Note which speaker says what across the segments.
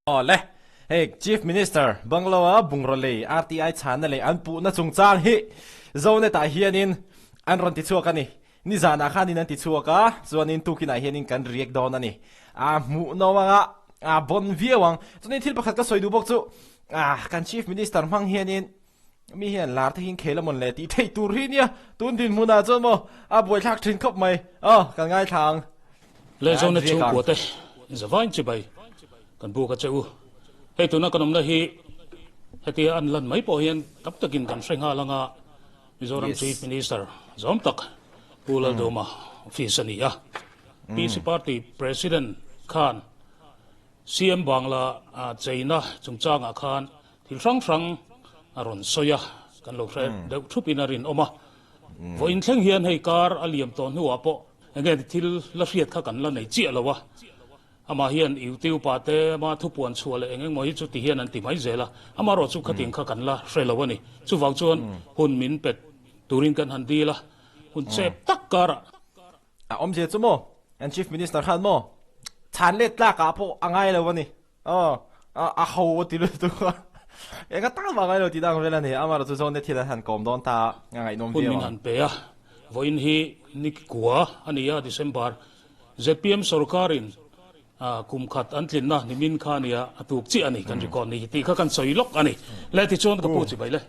Speaker 1: Aw le, hei Chief Minister bungalow-a bungraw lei RTI chhanna leh an puhna chungchang hi Zonet-ah hianin an rawn tichhuak a ni. Nizanah khanin an tichhuak a, chuanin tukinah hianin kan react dawn a ni. A hmuhnawm anga a bon viau ang. Chuanin thil pakhat ka sawi duh bawk chu, kan Chief Minister hmang hianin mi hian lar te hian khel a mawn le tih theih tur hi nia tun dinhmunah chuan maw a buaithlak thin khawp mai aw kan ngaithla ang.
Speaker 2: Le Zonet chhungkua te zavain chibai kan buk a che u. Hei tuna kan awmna hi hetia an lan mai pawh hian tam takin kan hre nghal anga Mizoram Chief Minister zawm tak Pu Lalduma office a ni a. PC Party President khan CM Bangla cheina chungchangah khan Thil hrang hrang a rawn sawi a, kan lo hre deuh thup in a rinawm a. Vawiin thleng hian hei kar a liam tawh hnuah pawh enge thil la hriat kha kan la nei chiah lo a. Amah hian YouTube ah te ama thupuan chhuah leh eng engmaw hi chu ti hian an ti mai zel a, amaherawh chu khatiang kha kan la hre lo a ni. Chuvang chuan hun min pet turin kan han dil a, hun chep tak karah.
Speaker 1: A awmzia chu maw, an Chief Minister khan maw chhan let tlak ah pawh a ngai lo a ni. Aw, a ho a ti lutuk a. Eng atan vang a lo ti dang vel a ni. Amaherawh chu Zonet hian an han kawm dawn ta a, a ngaihnawm
Speaker 2: viau ang. Hun min han pe a, vawiin hi ni kua a ni a, December. Zpm sorkarin kum khat an tlinna nimin kha a ni a, a tuk chiah a ni kan record ni tih kha kan sawi lawk a ni. Le tichuan ka pu chibai le.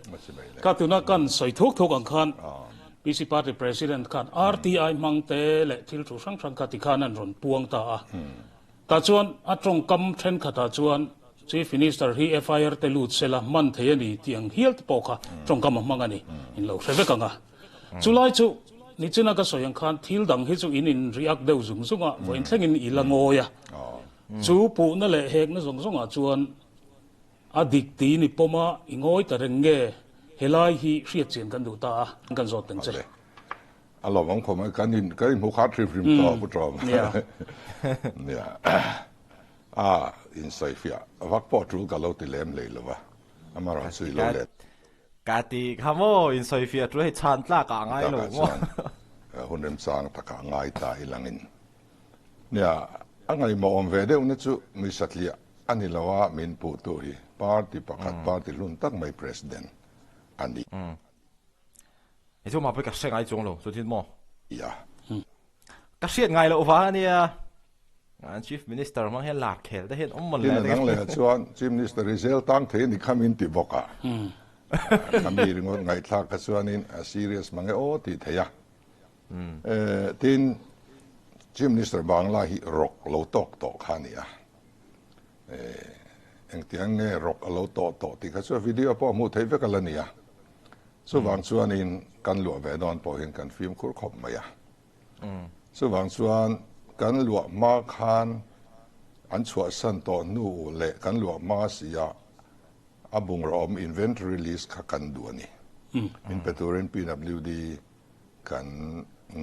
Speaker 2: Ka tuna kan sawi thuk thuk ang khan PC Party President khan RTI hmang te leh thil thu hrang hrang kha tikhan an rawn puang ta a. Tah chuan a tawngkam thenkhatah chuan Chief Minister hi FIR te lut sela hman thei a ni tih ang hial te pawh kha tawngkam a hmang a ni, in lo hre vek ang a. Chulai chu nichina ka sawi ang khan thil dang hi chu in in react deuh zung zung a, vawiin thlengin i la ngawi a. Chu puhna leh hekna zawng zawngah chuan a dik tiin i pawm a, i ngawi ta reng nge helai hi hriatchian kan duh ta a, kan zawt teng che.
Speaker 3: A lawm ang khawm kan in kan in hmu khat hrim hrim tawh pu tawm nia a in sawi fiah vak pawh tul ka lo ti lem hlei lo va amarawh chu i lo let
Speaker 1: ka ti kha maw in sawi fiah tul hei chhan tlak ah ngai lo maw
Speaker 3: hun remchang takah ngai ta i langin nia a ngaihmawh awm ve deuh na chu mi satliah a ni lo a min puh tu hi party pakhat party hlun tak mai president a ni.
Speaker 1: Hei chu mah pawh ka hre ngai chuang lo, chu thil maw?
Speaker 3: Ia.
Speaker 1: Ka hriat ngai loh vang a nia. An Chief Minister hmang hian lar khel te hian awm mawn
Speaker 3: le. Tin a dang leh ah chuan Chief Minister hi zel tang thei a ni kha min ti bawk a. Ka mi ringawt ngaihthlak kha chuanin a serious mang e aw tih theih a. Tin, Chief Minister Bangla hi rawk lo tawk tawh kha a ni a. Engtiang nge rawk a lo tawh tawh tih kha chu a video pawh a hmuh theih vek a la ni a. Chuvang chuanin kan luah ve dawn pawhin kan fimkhur khawp mai a. Chuvang chuan kan luah hma khan an chhuahsan tawh hnu leh kan luah hma si a a bungraw awm inventory list kha kan duh a ni. Min pe turin PWD kan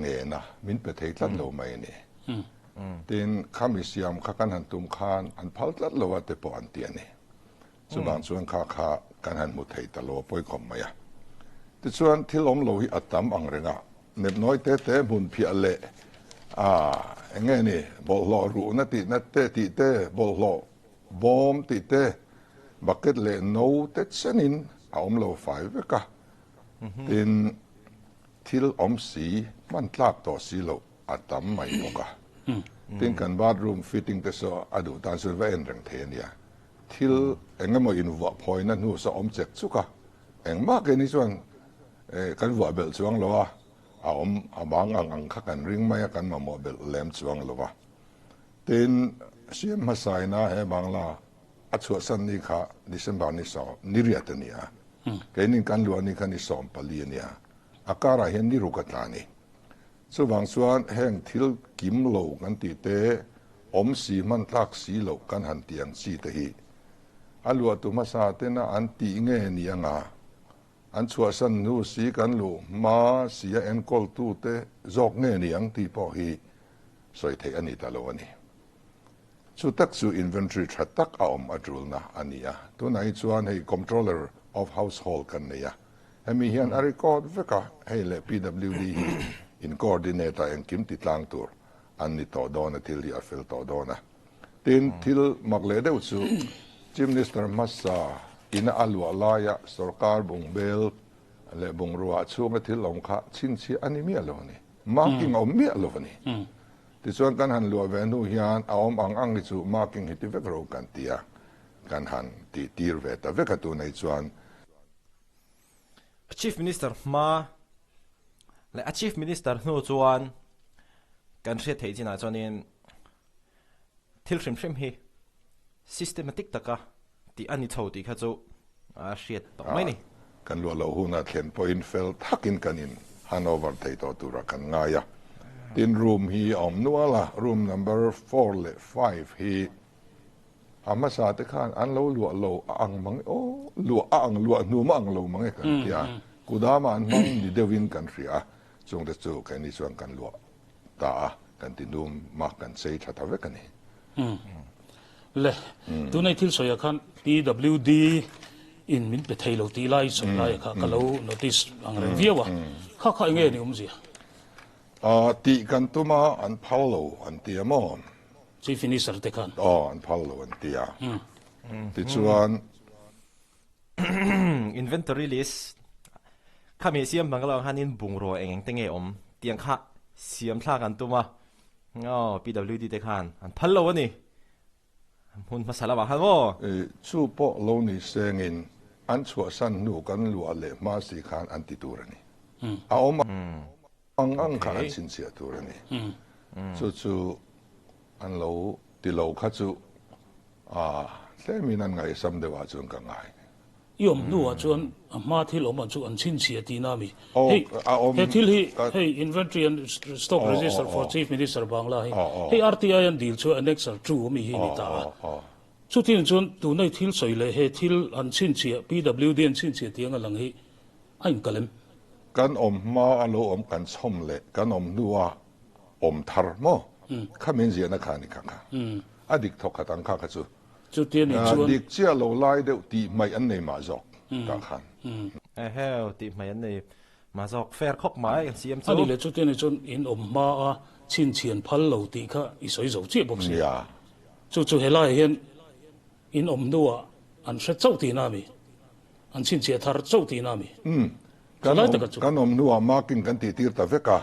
Speaker 3: ngen a, min pe thei tlat lo mai a ni. Tin, khami siam kha kan han tum khan an phal tlat lo a te pawh an ti a ni. Chuvang chuan kha kha kan han hmu thei ta lo a pawi khawp mai a. Tichuan thil awm lo hi a tam ang reng a, nepnawi te te hmun phiah leh a eng nge ni bawlhhlawh ruhna tihna te tih te, bawlhhlawh bawm tih te, bucket leh no te chenin a awm lo fai vek a. Tin, thil awm si hman tlak tawh si loh a tam mai bawk a. Tin, kan bathroom fitting te saw a duh tan chuan va en reng thei a nia. Thil eng emaw invuah phawina hnu saw awm chek chuk a, engmah keini chuan kan vuah belh chuang lo a, a awm a bang ang ang kha kan ring mai a, kan mamawh belh lem chuang lo va. Tin, siam hmasaina he Bangla a chhuahsan ni kha December ni sawm ni riat a ni a, keinin kan luah ni kha ni 14 a ni a, a karah hian ni ruk a tla a ni. Chuvang chuan heng thil kim lo kan tih te, awm si hman tlak si loh kan han tih ang chi te hi a luahtu hmasa tena an tih nge ni anga an chhuahsan hnu si kan luh hma si a enkawltu te zawk nge ni ang tih pawh hi sawi theih a ni ta lo a ni. Chu tak chu inventory tha tak a awm a tulna a ni a. Tunah hi chuan hei Comptroller of Household kan nei a, hemi hian a record vek a, hei leh PWD hi in coordinate a engkim ti tlang tur an ni tawh dawn a, thil hi a fel tawh dawn a. Tin, thil mak leh deuh chu Chief Minister hmasa ina a luah laia sorkar bungbel leh bungrua chhunga thil awm kha chhinchhiah a ni miah lo a ni. Marking a awm miah lo a ni. Tichuan kan han luah ve hnu hian a awm ang ang hi chu marking hi ti vek ro kan ti a, kan han tih tir ve ta vek a tunei chuan.
Speaker 1: Chief Minister hma leh a Chief Minister hnu chuan kan hriat theih chinah chuanin thil hrim hrim hi systematic taka tih a ni chho tih kha chu a hriat tawh mai ni.
Speaker 3: Kan luah loh hunah thlen pawhin fel thakin kan in handover thei tawh turah kan ngai a. Tin, room hi a awm nual a, room number four leh five hi a hmasa te khan an lo luah lo a ang mang e aw, luah a ang luah hnum a ang lo mang e kan ti a, kudama an hmang ni deuhin kan hria a, chungte chu keini chuan kan luah ta a, kan ti num a, kan chei tha ta vek a ni.
Speaker 2: Le, tunai thil sawiah khan PWD in min pe thei lo tih lai sawi laia kha ka lo notice ang reng viau a, kha kha enge ni awmzia?
Speaker 3: Tih kan tum a, an phal lo an ti a maw?
Speaker 2: Chief Minister te khan.
Speaker 3: Aw, an phal lo an ti a. Tichuan.
Speaker 1: Inventory list khami siam hmang lo ang khanin bungraw eng eng te nge awm tiang kha siam thlak an tum a, aw PWD te khan an phal lo a ni, hmun hmasa lamah khan maw?
Speaker 3: Chu pawh lo ni sengin an chhuahsan hnu kan luah leh hma si khan an ti tur a ni. A awm ang ang kha an chhinchhiah tur a ni. Chu chu an lo ti lo kha chu A, tlemin an ngaihsam deuh ah chuan ka ngai.
Speaker 2: I awm hnu ah chuan a hma thil awm ah chu an chhinchhiah tihna a mi? Hei, he thil hi, hei Inventory and Stock Register for Chief Minister Bangla hi, hei RTI an dil chu Annexure 2 a mi hi a ni ta a. Chutin chuan tunai thil sawi leh he thil an chhinchhiah, PWD an chhinchhiah tih anga lang hi a inkalh em?
Speaker 3: Kan awm hma a lo awm kan chhawm leh kan awm hnu a awm thar maw? Kha min ziahna kha a ni kha kha. A dik thawk khat ang kha kha chu.
Speaker 2: Chutia ni chuan.
Speaker 3: Dik chiah lo lai deuh tih hmaih an nei mah zawk tah khan.
Speaker 1: Eheu, tih hmaih an nei mah zawk fair khawp mai kan siam chu.
Speaker 2: A nih leh chutia ni chuan in awm hma a chhinchhian phal lo tih kha i sawi zo chiah bawk si.
Speaker 3: Nia.
Speaker 2: Chu chu helaiah hian in awm hnuah an hre chauh tihna a mi? An chhinchhiah thar chauh tihna a mi?
Speaker 3: Umm. Kan awm kan awm hnuah marking kan tih tir ta vek a,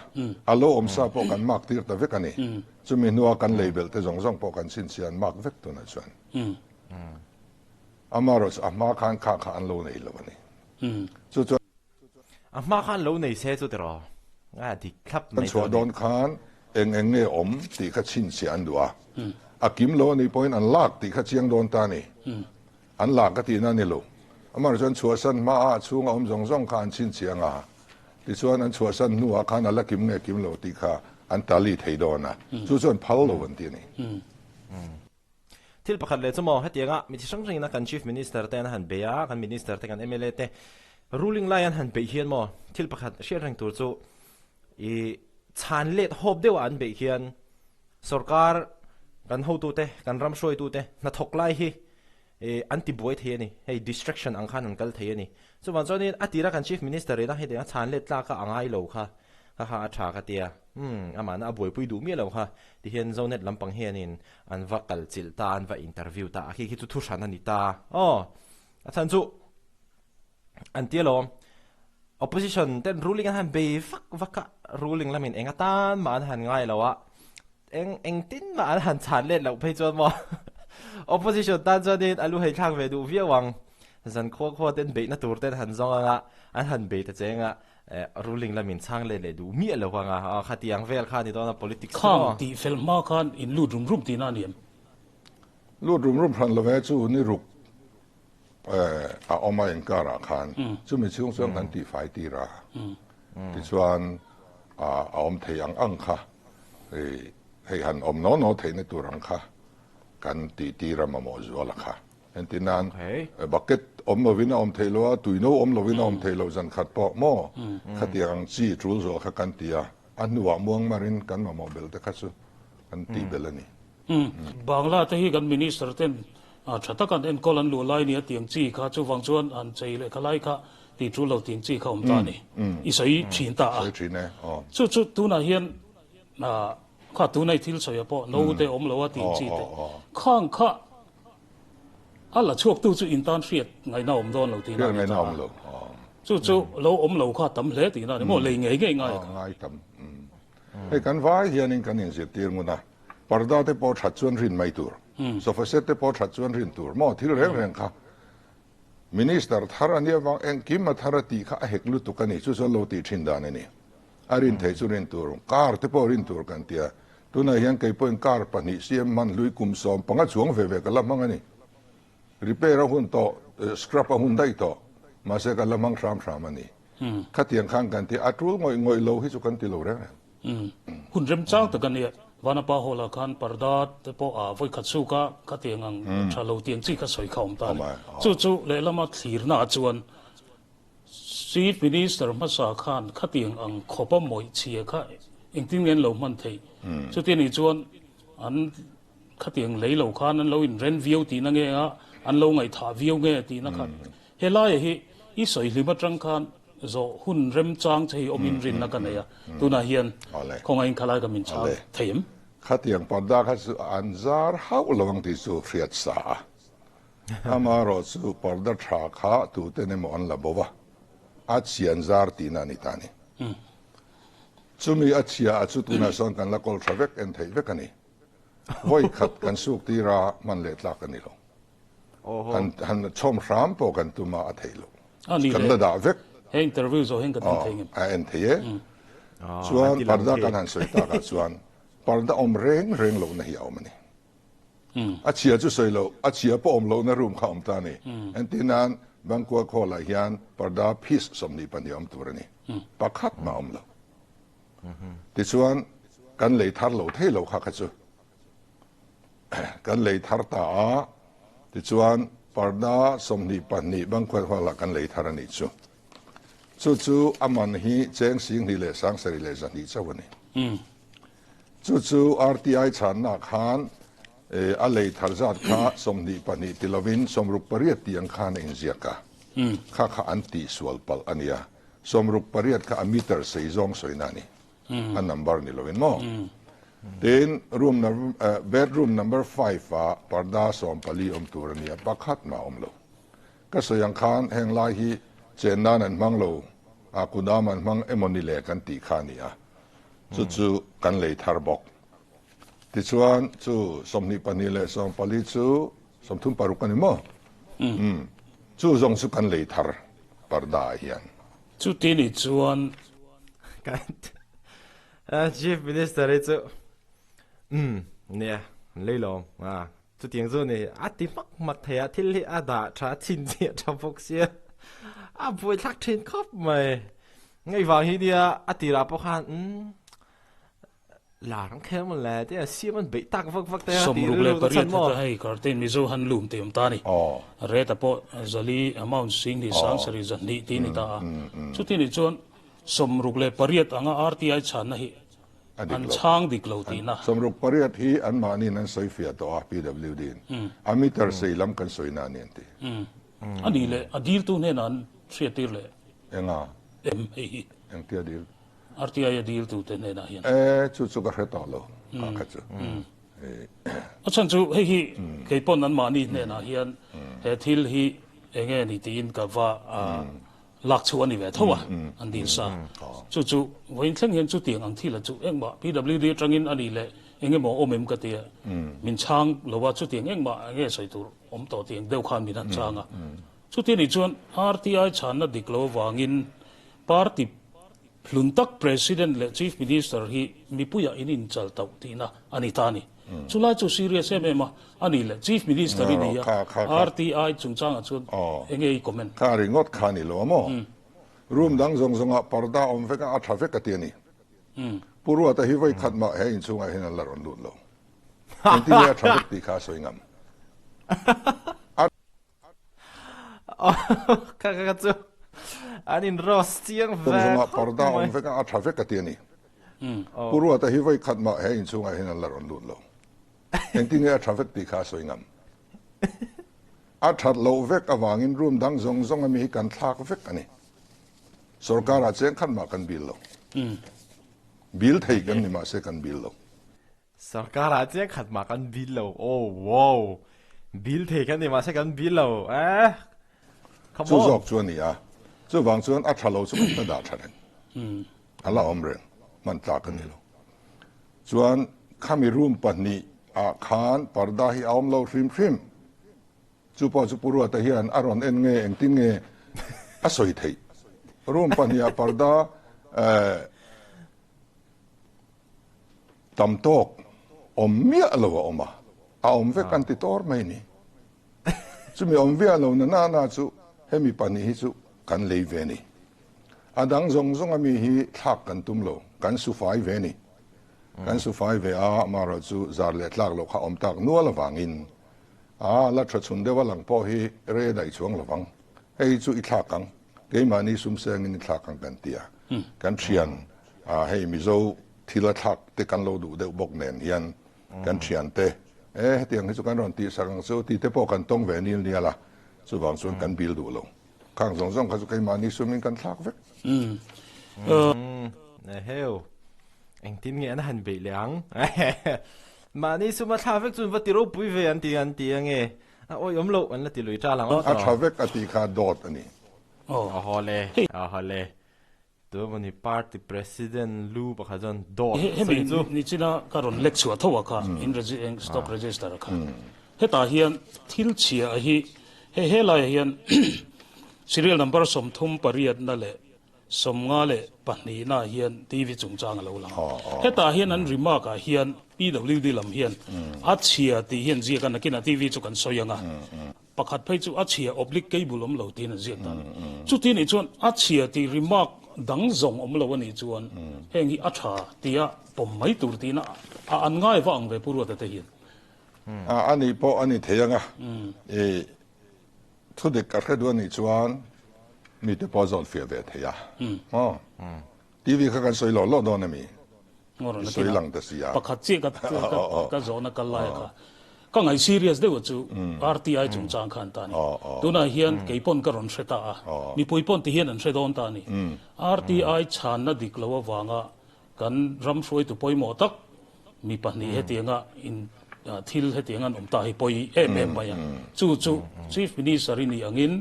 Speaker 3: a lo awm sa pawh kan mark tir ta vek a ni. Chumi hnua kan lei belh te zawng zawng pawh kan chhinchhiah an mark vek tunah chuan. Amaherawhchu a hma khan kha kha an lo nei lo a ni. Chu chuan.
Speaker 1: A hma khan lo nei se chu tiraw? A dik thlap
Speaker 3: mai
Speaker 1: chu a ni.
Speaker 3: Kan chhuah dawn khan eng eng nge awm tih kha chhinchhiah an duh a, a kim lo a nih pawhin an lak tih kha chiang dawn ta a ni. An lak ka tihna a ni lo. Amaherawhchu chuan chhuahsan hmaah a chhunga awm zawng zawng kha an chhinchhiah ang a, tichuan an chhuahsan hnuah khan a la kim nge kim lo tih kha an tali thei dawn a, chu chuan phal lo an ti a ni.
Speaker 1: Thil pakhat leh chu maw, hetianga mi chi hrang hrangin a kan Chief Minister te an han bei a, kan Minister te kan mla te ruling lai an han beih hian maw, thil pakhat hriat reng tur chu i chhan let hawp deuhah an beih hian sorkar kan hotute, kan ram hruaitute hnathawk lai hi Ih, an ti buai thei a ni. Hei distraction ang khan an kal thei a ni. Chuvang chuanin a tira kan Chief Minister ina hetiang a chhan let tlak a a ngai lo kha, kha kha a tha ka tia. Umm, amahna a buaipui duh miah lo kha. Tihian Zonet lampang hianin an va kal chilh ta, an va interview ta a, khi khi chu thuhran a ni ta. Aw, a chhan chu an ti alawm. Opposition ten ruling an han bei vak vak a, ruling lamin eng atan mah an han ngai lo a, eng engtin mah an han chhan let loh phei chuan maw opposition tan chuanin a lu hei thlak ve duh viau ang. Zan khua khua ten beihna tur ten han zawng ang a, an han bei ta cheng a, ruling lamin chhang let leh duh miah lo ang a, khatiang vel kha a ni dawn a politics chu maw.
Speaker 2: Khang tih fel hma khan in lut rum rum tihna a ni em?
Speaker 3: Lut rum rum hran lo ve chu ni ruk a awm a inkarah khan chumi chhung chuan kan tihfai tir a, tichuan a awm thei ang ang kha hei han awm naw naw theihna tur ang kha kan tih tir a mamawh zual a kha. Entir nan bucket awm lovin a awm theih loh a, tuino awm lovin a awm theih loh zan khat pawh maw khatiang ang chi tul zual kha kan ti a, a hnuah muang marin kan mamawh belh te kha chu kan tih belh a ni.
Speaker 2: Bangla te hi kan minister ten tha tak an enkawl an luh lai nia tiang chi kha chuvang chuan an chei leh kha lai kha tih tul lo tiang chi kha awm ta a ni. I sawi thin ta a. Chu chu tunah hian Kha tuna i thil sawi ah pawh no te awm lo a tih chi te khang kha a la chhuak tu chu in tan hriat ngaihna awm dawn lo tihna a ni ta a. Chu chu lo awm lo kha tam hle tihna a ni maw? Lei ngei ngei ngai a kha.
Speaker 3: Ngai tam. Hei kan vai hianin kan inzirtir ngun a, parda te pawh that chuan rin mai tur, sofa set te pawh that chuan rin tur maw thil reng reng kha Minister thar a nia vang engkim a thar a tih kha a hek lutuk a ni, chu chuan lo tih thin dan a ni. A rin theih chu rin tur, car te pawh rin tur kan ti a, tunah hian kei pawhin car pahnih siam hman hlui kum 15 chuang ve ve ka la hmang a ni. Repair a hun tawh, scrap a hun daih tawh, mahse ka la hmang hram hram a ni. Khatiang khan kan ti a, a tul ngawih ngawih lo hi chu kan ti lo reng reng.
Speaker 2: Hun remchang tak a nia. Vanapa Hall ah khan parda te pawh a vawikhat suk a, khatiang ang tha lo tiang chi kha sawi kha awm ta a ni. Chu chu lehlama thlirna ah chuan Chief Minister hmasa khan khatiang ang khawpa mawih chhia kha engtin nge an lo hman theih? Chuti anih chuan an khatiang lei lo khan an lo inren viau tihna nge a, an lo ngaihthah viau nge tihna kha Helaiah hi i sawi hlim atang khan zawh hun remchang che hi awmin rinna ka nei a, tunah hian khawngaihin khalai ka min chhang thei em?
Speaker 3: Khatiang parda kha chu an zar hauh lo ang tih chu hriat sa a, amaherawh chu parda tha kha tuten emaw an la bo va, a chhia an zar tihna a ni ta a ni. Chumi a chhia a chu tunah sawn kan la kawl tha vek en theih vek a ni. Vawi khat kan suk tir a, hman leh tlak a ni lo. Han han chhawm hram pawh kan tum a, a theih loh. Kan la dah vek.
Speaker 2: He interview zawh hian kan en thei ngem?
Speaker 3: A en thei e. Chuan parda kan han sawi takah chuan parda awm reng reng lohna hi a awm a ni. A chhia chu sawi loh, a chhia pawh awm lohna room kha a awm ta a ni. Entir nan Banquet Hall ah hian parda piece 22 awm tur a ni. Pakhat mah a awm lo. Tichuan kan lei thar lo thei lo kha kha chu. Kan lei thar ta a, tichuan parda 22 banquet hall ah kan lei thar a nih chu. Chu chu a man hi cheng 27,200 chauh a ni. Chu chu RTI chhanna khan a lei thar zat kha 22 ti lovin 68 tih ang khan a inziak a, kha kha an tihsual palh a nia. 68 kha a meter sei zawng sawina a ni. A number ni lovin maw? Tin, room bedroom number five ah parda 14 awm tur a nia, pakhat mah awm lo. Ka sawi ang khan heng lai hi chen nan an hmang lo, a kudam an hmang emaw ni le kan tih kha a ni a, chu chu kan lei thar bawk. Tichuan chu 22 leh 14 chu 36 a ni maw? Umm, chu zawng chu kan lei thar parda ah hian.
Speaker 2: Chuti ni chuan.
Speaker 1: Chief Minister hi chu umm nia an lei lo a chutiang chu ni a ti hmak hmak thei a thil hi a dah tha a chhinchhiah tha bawk sia a buaithlak thin khawp mai ngei vang hi nia a tirah pawh khan umm Lar ang kher maw le tia siam an beih tak vak vak te a tih rilru ka chhan maw?
Speaker 2: 68 hei curtain Mizo han lum tih awm ta a ni. Rate a pawh zali amount 27,200 tih a ni ta a. Chuti nih chuan 68 anga RTI chhanna hi an chhang dik lo tihna.
Speaker 3: 68 hi anmahniin an sawi fiah tawh a PWD in. A meter sei lam kan sawina a ni an ti.
Speaker 2: A nih leh a diltu hnenah an hriattir leh.
Speaker 3: Enga?
Speaker 2: Em hei hi.
Speaker 3: Engtia dil?
Speaker 2: RTI a dil tute hnenah hian.
Speaker 3: E, chu chu ka hre tawh lo, kha kha chu.
Speaker 2: A chhan chu hei hi kei pawn anmahni hnenah hian he thil hi eng nge ni tiin ka va lak chhuah a ni ve tho a, an dil sa. Chu chu vawiin thleng hian chutiang ang thil a chu engmah PWD atangin a nih leh eng emaw awm em ka tia min chhang lo a, chutiang engmah eng nge sawi tur awm tawh tih ang deuh khan min han chhang a. Chuti nih chuan RTI chhanna dik lo avangin party Hlun tak President leh Chief Minister hi mipuiah in inchal tauh tihna a ni ta a ni. Chulai chu serious em em a, a ni leh Chief Minister i nei a, RTI chungchangah chuan enge i comment?
Speaker 3: Kha ringawt kha a ni lo a maw? Room dang zawng zawngah parda awm vek a, a tha vek a ti a ni. Pu Ruata hi vawi khat mah he inchhungah hian an la rawn lut lo. Engtin nge a tha vek tih kha a sawi ngam. A.
Speaker 1: Kha kha chu an in roast chiang ve
Speaker 3: khawp mai. Parda awm vek a, a tha vek a ti a ni. Pu Ruata hi vawi khat mah he inchhungah hian an la rawn lut lo. Engtin nge a tha vek tih kha a sawi ngam. A that loh vek avangin room dang zawng zawng ami hi kan thlak vek a ni. Sorkarah cheng khat mah kan bil lo. Bil thei kan ni mahse kan bil lo.
Speaker 1: Sarkar ah chiang khat mah kan bill lo. Oh wow. Bill thei kan ni mahse kan bill lo. Eh. Come
Speaker 3: Chu
Speaker 1: on.
Speaker 3: zawk chu a ni a. Chuvang chuan a tha lo chu kan la dah tha reng. A la awm reng. Hman tlak a ni lo. Chuan khami room pahnih ah khan parda hi a awm lo hrim hrim. Chu pawh chu Pu Ruata hian a rawn en nge engtin nge a sawi theih. Room pahniha parda tam tawk awm miah lo a awm a, a awm vek an ti tawr mai ni. Chumi awm viah lo na nana chu hemi pahnih hi chu kan lei ve ni. A dang zawng zawng ami hi thlak kan tum lo, kan su fai ve ni. Kan su fai ve a, amaherawhchu zar leh tlak loh kha awm tak nual avangin A la tha chhun deuh a lang pawh hi rei a daih chuang lo vang. Hei hi chu i thlak ang, keimahni sum sengin i thlak ang kan ti a. Kan thian a hei Mizo thil a thlak te kan lo duh deuh bawk nen hian kan thian te e hetiang hi chu kan rawn tihsak ang chu tih te pawh kan tawng ve nil nial a, chuvang chuan kan bil duh lo. Khang zawng zawng kha chu keimahni sumin kan thlak vek.
Speaker 1: Eheu. Engtin nge an han beih leh ang? Mahni suma thla vek chuan va ti ropui ve an ti an ti ange. A awih awm loh an la ti lui tal ang.
Speaker 3: A tha vek a tih kha dawt a ni.
Speaker 1: Aw le, aw le. Tu emawni party president lu pakhat chuan dawt a sawi chu.
Speaker 2: Hemi nichina ka rawn lek chhuah tho a kha in stock register a kha. Hetah hian thil chhia hi hei helaiah hian serial number 38 na leh 52 ah hian TV chungchang a lo lang. Hetah hian an remark ah hian PWD lam hian a chhia tih hian ziak a, nakinah TV chu kan sawi ang a, pakhat phei chu a chhia oblique cable awm lo tiin an ziak ta a ni. Chuti nih chuan a chhia tih remark dang zawng awm lo a nih chuan heng hi a tha tia pawm mai tur tiin a an ngai va ang ve Pu Ruata te hian.
Speaker 3: A nih pawh a ni thei ang a, i Thudik a hre duh a nih chuan mite pawh a zawt fiah ve thei a. Maw? TV kha kan sawi lawh lawh dawn a mi? I sawi lang ta si a.
Speaker 2: Pakhat chiah ka ka zawhna kal lai kha. Ka ngaih serious deuh a chu RTI chungchang khan ta a ni. Tunah hian kei pawn ka rawn hre ta a. Mipui pawn ti hian an hre dawn ta a ni. RTI chhanna dik lo avanga Kan ram hruaitu pawimawh tak mi pahnih hetianga in thil hetianga an awm ta hi pawi em em mai a. Chu chu Chief Minister i nih angin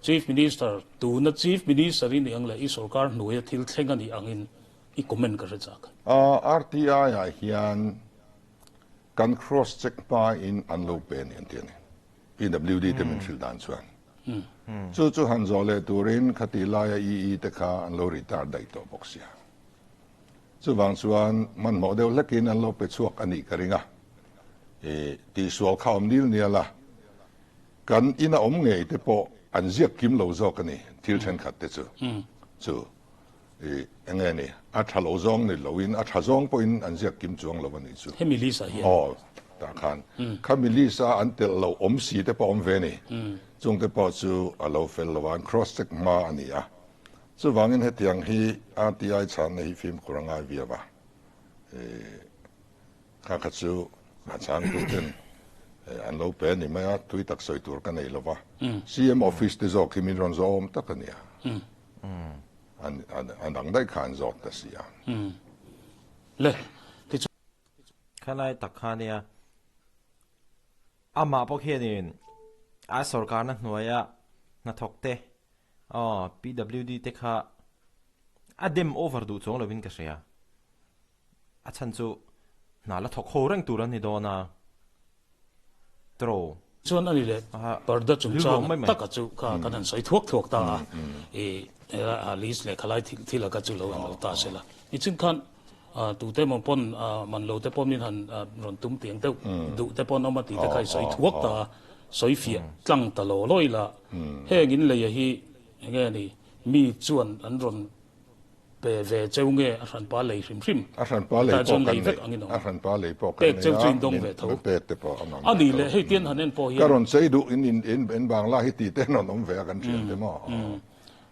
Speaker 2: Chief Minister tuna Chief Minister i nih ang leh i sorkar hnuaia thil thleng a nih angin i comment ka hre chak.
Speaker 3: RTI ah hian kan cross check hma in an lo pe a ni an ti a ni. PWD te min hrilh dan chuan. Chu chu han zawh leh turin khati laia EE te kha an lo retire daih tawh bawk sia. Chuvang chuan hmanhmawh deuh hlekin an lo pe chhuak a nih ka ring a. I tihsual kha awm nil nial a, kan ina awm ngei te pawh an ziak kim lo zawk a ni thil thenkhat te chu. Chu I enge ni, a tha lo zawng ni loin a tha zawng pawhin an ziak kim chuang lo a nih chu.
Speaker 2: Hemi list ah hian.
Speaker 3: Aw, tah khan. Khami list a an telh loh awm si te pawh awm ve ni. Chung te pawh chu a lo fel lo a, an cross check hma a ni a. Chuvangin hetiang hi RTI chhanna hi fimkhur a ngai viau a. I kha kha chu a chhangtu ten an lo pe a ni mai a, tui tak sawi tur ka nei lo va. CM office te zawk hi min rawn zawh awm tak a nia. A dang daih kha an zawt ta si a.
Speaker 2: Le, tichuan.
Speaker 1: Khalai tak kha nia, amah pawh khianin a sorkarna hnuaia hnathawk te, aw PWD te kha a dem over duh chuang lovin ka hria. A chhan chu hna la thawk ho reng tur an ni dawn a. Tro.
Speaker 2: Chuan ani leh parda chungchang taka chu kha kan han sawi thuak thuak ta a, i a list leh khalai thil a kha chu lo han lo ta sela. Nichin khan tute emaw pawn man lo te pawh min han rawn tum tiang deuh duh te pawh an awm a tih te kha i sawi thuak ta a, sawi fiah tlang ta law law ila heng in leia hi enge ni mi chuan an rawn Pe ve cheu nge a hranpa lei hrim hrim?
Speaker 3: A hranpa lei pawh kan nei. A hranpa lei pawh kan nei a.
Speaker 2: Pek cheu chu in dawng ve tho.
Speaker 3: Min pek te pawh an awm ve tho.
Speaker 2: A nih leh hei tian han en pawh hian.
Speaker 3: Ka rawn chei duh in in in bangla hi tih te an rawn awm ve a kan thian te maw?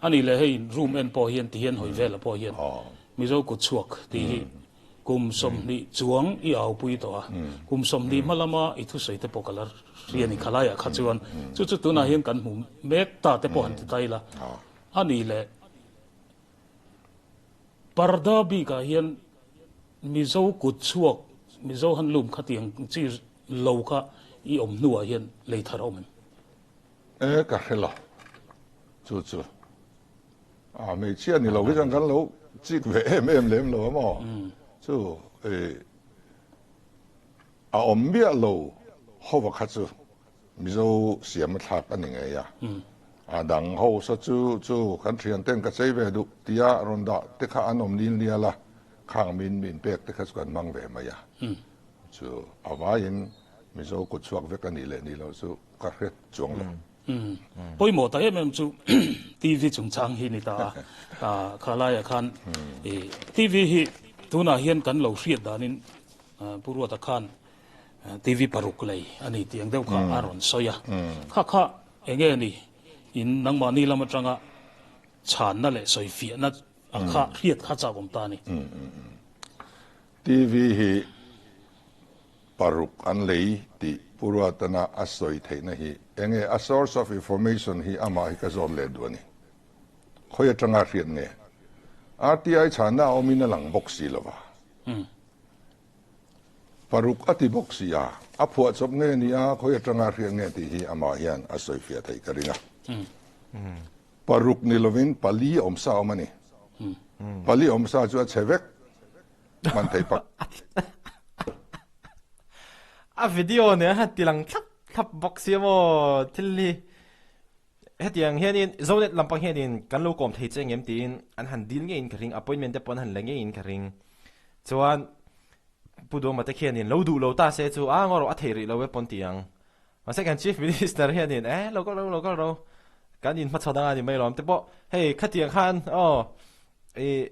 Speaker 2: A nih leh hei room en pawh hian ti hian hawi vel ah pawh hian Mizo kut chhuak tih hi kum 20 chuang i au pui tawh a. Kum 20 hma lama i thusawi te pawh ka la hria ni khalaiah kha chuan chu chu tunah hian kan hmu mek ta te pawh han ti ta ila. A nih leh. Parda bikah hian Mizo kut chhuak Mizo handloom khatiang chi lo kha i awm hnuah hian lei thar a awm em?
Speaker 3: E, ka hre lo. Chu chu. A, hmeichhia ni lo hi chuan kan lo chik ve em em lem lo a maw? Chu, e, a awm miah lo hova kha chu Mizo siam a thlak a ni ngei a. A dang ho sa chu chu kan thian ten ka chei ve duh tia rawn dah te kha an awm nil nial a, khang min min pek te kha chu kan hmang ve mai a. Chu a vaiin Mizo kut chhuak vek a nih leh nih loh chu ka hre chuang lo.
Speaker 2: Pawimawh ta em em chu TV chungchang hi ni ta a, kha laiah khan TV hi tunah hian kan lo hriat danin Pu Ruata khan TV paruk lei a ni tih ang deuh kha a rawn sawi a. Kha kha eng nge ni in nangmahni lam atanga chhanna leh sawifiahna a kha hriat kha chak awm ta a ni.
Speaker 3: TV hi paruk an lei tih Pu Ruatana a sawi theihna hi eng nge a source of information hi amah hi ka zawt leh duh a ni. Khawi atanga hriat nge? RTI chhanna a awmin a lang bawk si lova. Paruk a ti bawk si a, a phuahchawp nge ni a, khawi atanga hriat nge tih hi amah hian a sawifiah theih ka ring a. Paruk ni lovin pali awmsa a awm a ni. Pali awmsa chu a chhe vek hman thei pak.
Speaker 1: A video nen a han ti lang thlap thlap bawk si a maw thil hi. Hetiang hianin Zonet lampang hianin kan lo kawm thei che ngem tiin an han dil ngeiin ka ring, appointment te pawh an han la ngeiin ka ring. Chuan Pu Duhawma te khianin lo duh lo ta se chu a ngaw rawh a theih rih lo e pawn ti ang. Mahse kan Chief Minister hianin eh lo kal ro lo kal ro kan inhmachhawn anga ni mai lawm te pawh hei khatiang khan aw i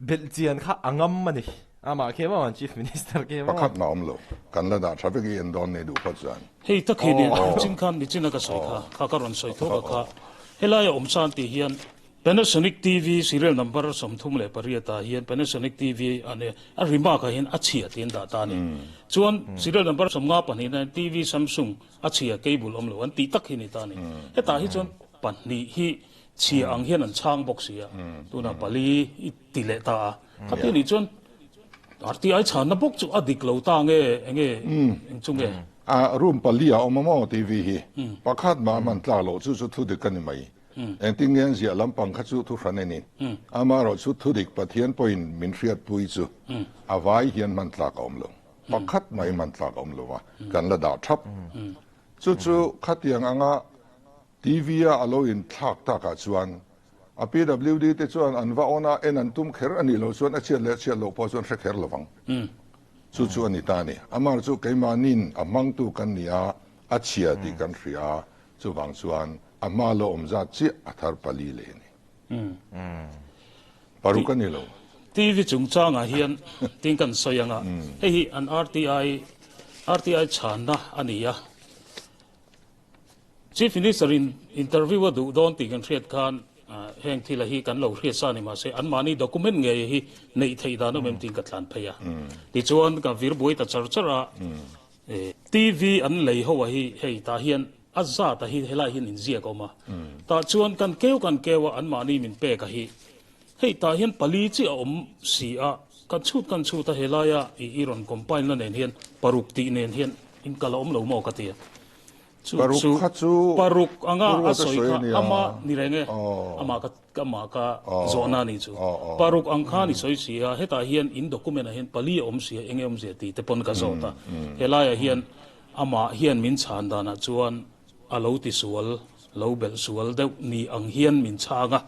Speaker 1: Belh chian kha a ngam a ni. Amah khi maw an Chief Minister khi maw.
Speaker 3: Pakhat mah awm lo. Kan la dah tha vek i en dawn nei duh phawt chuan.
Speaker 2: Hei tak hi nia nichin khan nichin a ka sawi kha kha ka rawn sawi thawk a kha helai a awm san tih hian Panasonic TV serial number 38 ah hian Panasonic TV a nia a remark ah hian a chhia tih an dah ta a ni. Chuan serial number 52 ah hian TV Samsung a chhia cable awm lo an tih tak hi ni ta a ni. Hetah hi chuan pahnih hi Chhia ang hian an chhang bawk si a, tunah pali i ti leh ta a. Khati anih chuan RTI chhanna bawk chu a dik lo ta nge enge eng chu nge?
Speaker 3: A room pali a awm a maw TV hi pakhat mah a hman tlak loh chu chu thu dik a ni mai. Engtin nge an ziah lampang kha chu thu hran a ni. Amaherawh chu thu dik Pathian pawhin min hriatpui chu a vai hian hman tlak a awm lo. Pakhat mah i hman tlak a awm lo a, kan la dah thap. Chu chu khatiang anga TV a a lo inthlak takah chuan a PWD te chuan an va on a, en an tum kher a nih loh chuan a chhiat leh chhiat loh pawh chuan hre kher lo vang. Chu chu a ni ta a ni. Amar chu keimahnin a hmangtu kan ni a, a chhia tih kan hria a, chuvang chuan a hma lo awm zat chiah a thar pali leh a ni. Paruk a ni lo.
Speaker 2: TV chungchangah hian tin kan sawi ang a, hei hi an RTI RTI chhanna a ni a. Chief Minister in interview a duh dawn tih kan hriat khan heng thil a hi kan lo hriat sa ni mahse anmahni document ngei hi neih theih dan awm em tiin ka tlan phei a. Tichuan ka vir buai ta char char a, TV an lei ho a hi hei tah hian a zat a hi helai hian inziak a awm a, tah chuan kan keu kan keu a anmahni min pek a hi hei tah hian pali chiah a awm si a, kan chhut kan chhut a helaia i rawn compile na nen hian paruk tih nen hian inkal a awm lo maw ka ti a. Chu
Speaker 3: Paruk
Speaker 2: chu
Speaker 3: kha chu
Speaker 2: paruk anga
Speaker 3: Guru
Speaker 2: a
Speaker 3: te
Speaker 2: sawi
Speaker 3: sawi
Speaker 2: kha
Speaker 3: a nia.
Speaker 2: ama ni reng e.
Speaker 3: Aw.
Speaker 2: Ama ka ama ka
Speaker 3: Aw.
Speaker 2: zawhna a nih chu.
Speaker 3: Aw, aw.
Speaker 2: Paruk ang khan i sawi si a, hetah hian in document ah hian pali a awm si a, enge awmzia tih te pawn ka zawt a. Helaiah hian amah hian min chhan danah chuan a lo ti sual, lo belh sual deuh ni ang hian min chhang a,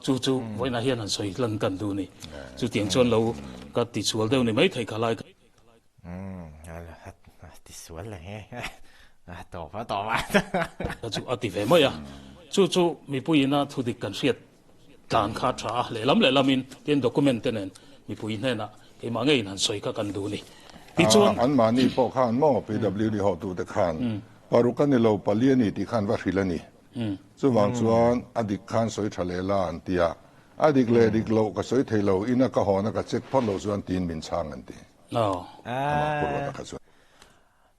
Speaker 2: chu chu vawiinah hian han sawi hlan kan duh a ni. Chutiang chuan lo ka ti sual deuh ni maithei kha lai.
Speaker 1: Ti sual le he. A tawp a tawp a.
Speaker 2: Ka chu a ti ve mai a. Chu chu mipuiin a thudik kan hriat tlan kha tha a, lehlam lehlamin tin document te nen mipui hnenah keimah ngeiin han sawi kha kan duh ni. Tichuan.
Speaker 3: Anmahni pawh khan maw PWD hawtute khan paruk a ni lo pali a ni tih khan va hrilh a ni. Chuvang chuan a dik khan sawi tha leh la an ti a. A dik leh dik loh ka sawi thei lo, ina ka hawn a ka check phawt loh chuan tiin min chhang an ti. Amah Pu Ruata kha chuan.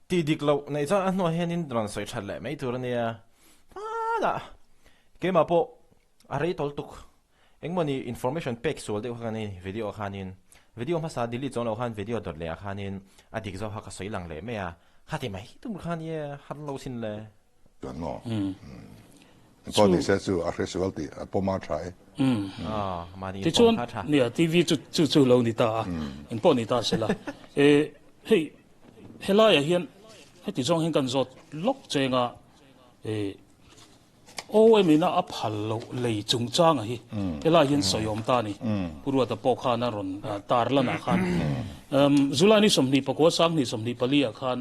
Speaker 1: Tih dik loh neih chuan a hnuah hianin rawn sawi that leh mai tur a nia. Hmanah keimah pawh a rei tawl tuk. Engmawni information pek sual deuh kha kan nei video khanin. Video hmasa delete chuang lo khan video dawt leh ah khanin a dik zawk kha ka sawi lang leh mai a, khati mai tur khan i har lo sin le.
Speaker 3: Chuan maw? Engpawh ni se chu a hresual tih a pawm a tha e.
Speaker 1: Mahni in
Speaker 2: Tichuan
Speaker 1: pawm kha a tha.
Speaker 2: nia TV chu chu chu lo ni ta a, engpawh ni ta sela. E hei helaiah hian heti zawng hian kan zawt lawk cheng a, e OM ina a phal loh lei chungchanga hi helai hian sawi awm ta a ni. Pu Ruata pawh khan a rawn tar lanah khan July ni 24 2024 ah khan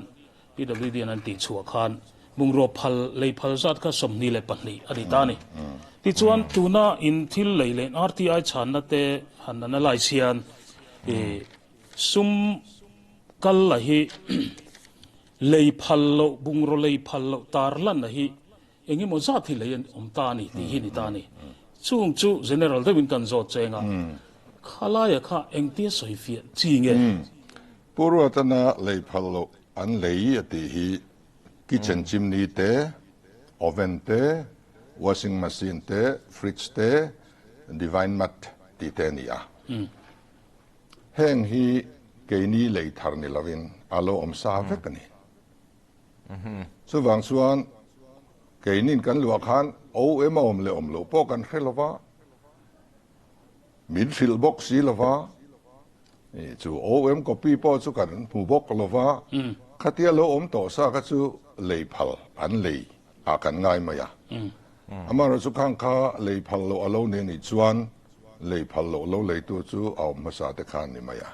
Speaker 2: PWD an an tih chhuah khan bungraw phal lei phal zat kha 22 a ni ta a ni. Tichuan tuna in thil lei leh RTI chhanna te han analyse hian sum kal la hi Lei phal loh, bungraw lei phal loh tar lanna hi eng emaw zat hi lei an awm ta a ni tih hi ni ta a ni. Chung chu General deuhin kan zawt cheng a, khalaia kha engtia sawi fiah chi nge?
Speaker 3: Pu Ruatana lei phal loh an lei a tih hi kitchen chimney te, oven te, washing machine te, fridge te, divine mat tih te a ni a. Heng hi keini lei thar ni lovin a lo awm sa vek a ni. Chuvang chuan keinin kan luah khan OM a awm leh awm loh pawh kan hre lova, min hrilh bawk si lova, chu OM copy pawh chu kan hmu bawk lova, khatia lo awm tawh sa kha chu lei phal an lei ah kan ngai mai a. Amaherawhchu khang kha lei phal loh a lo ni anih chuan Lei phal loh lo leitu chu a awm hmasa te khan ni mai a.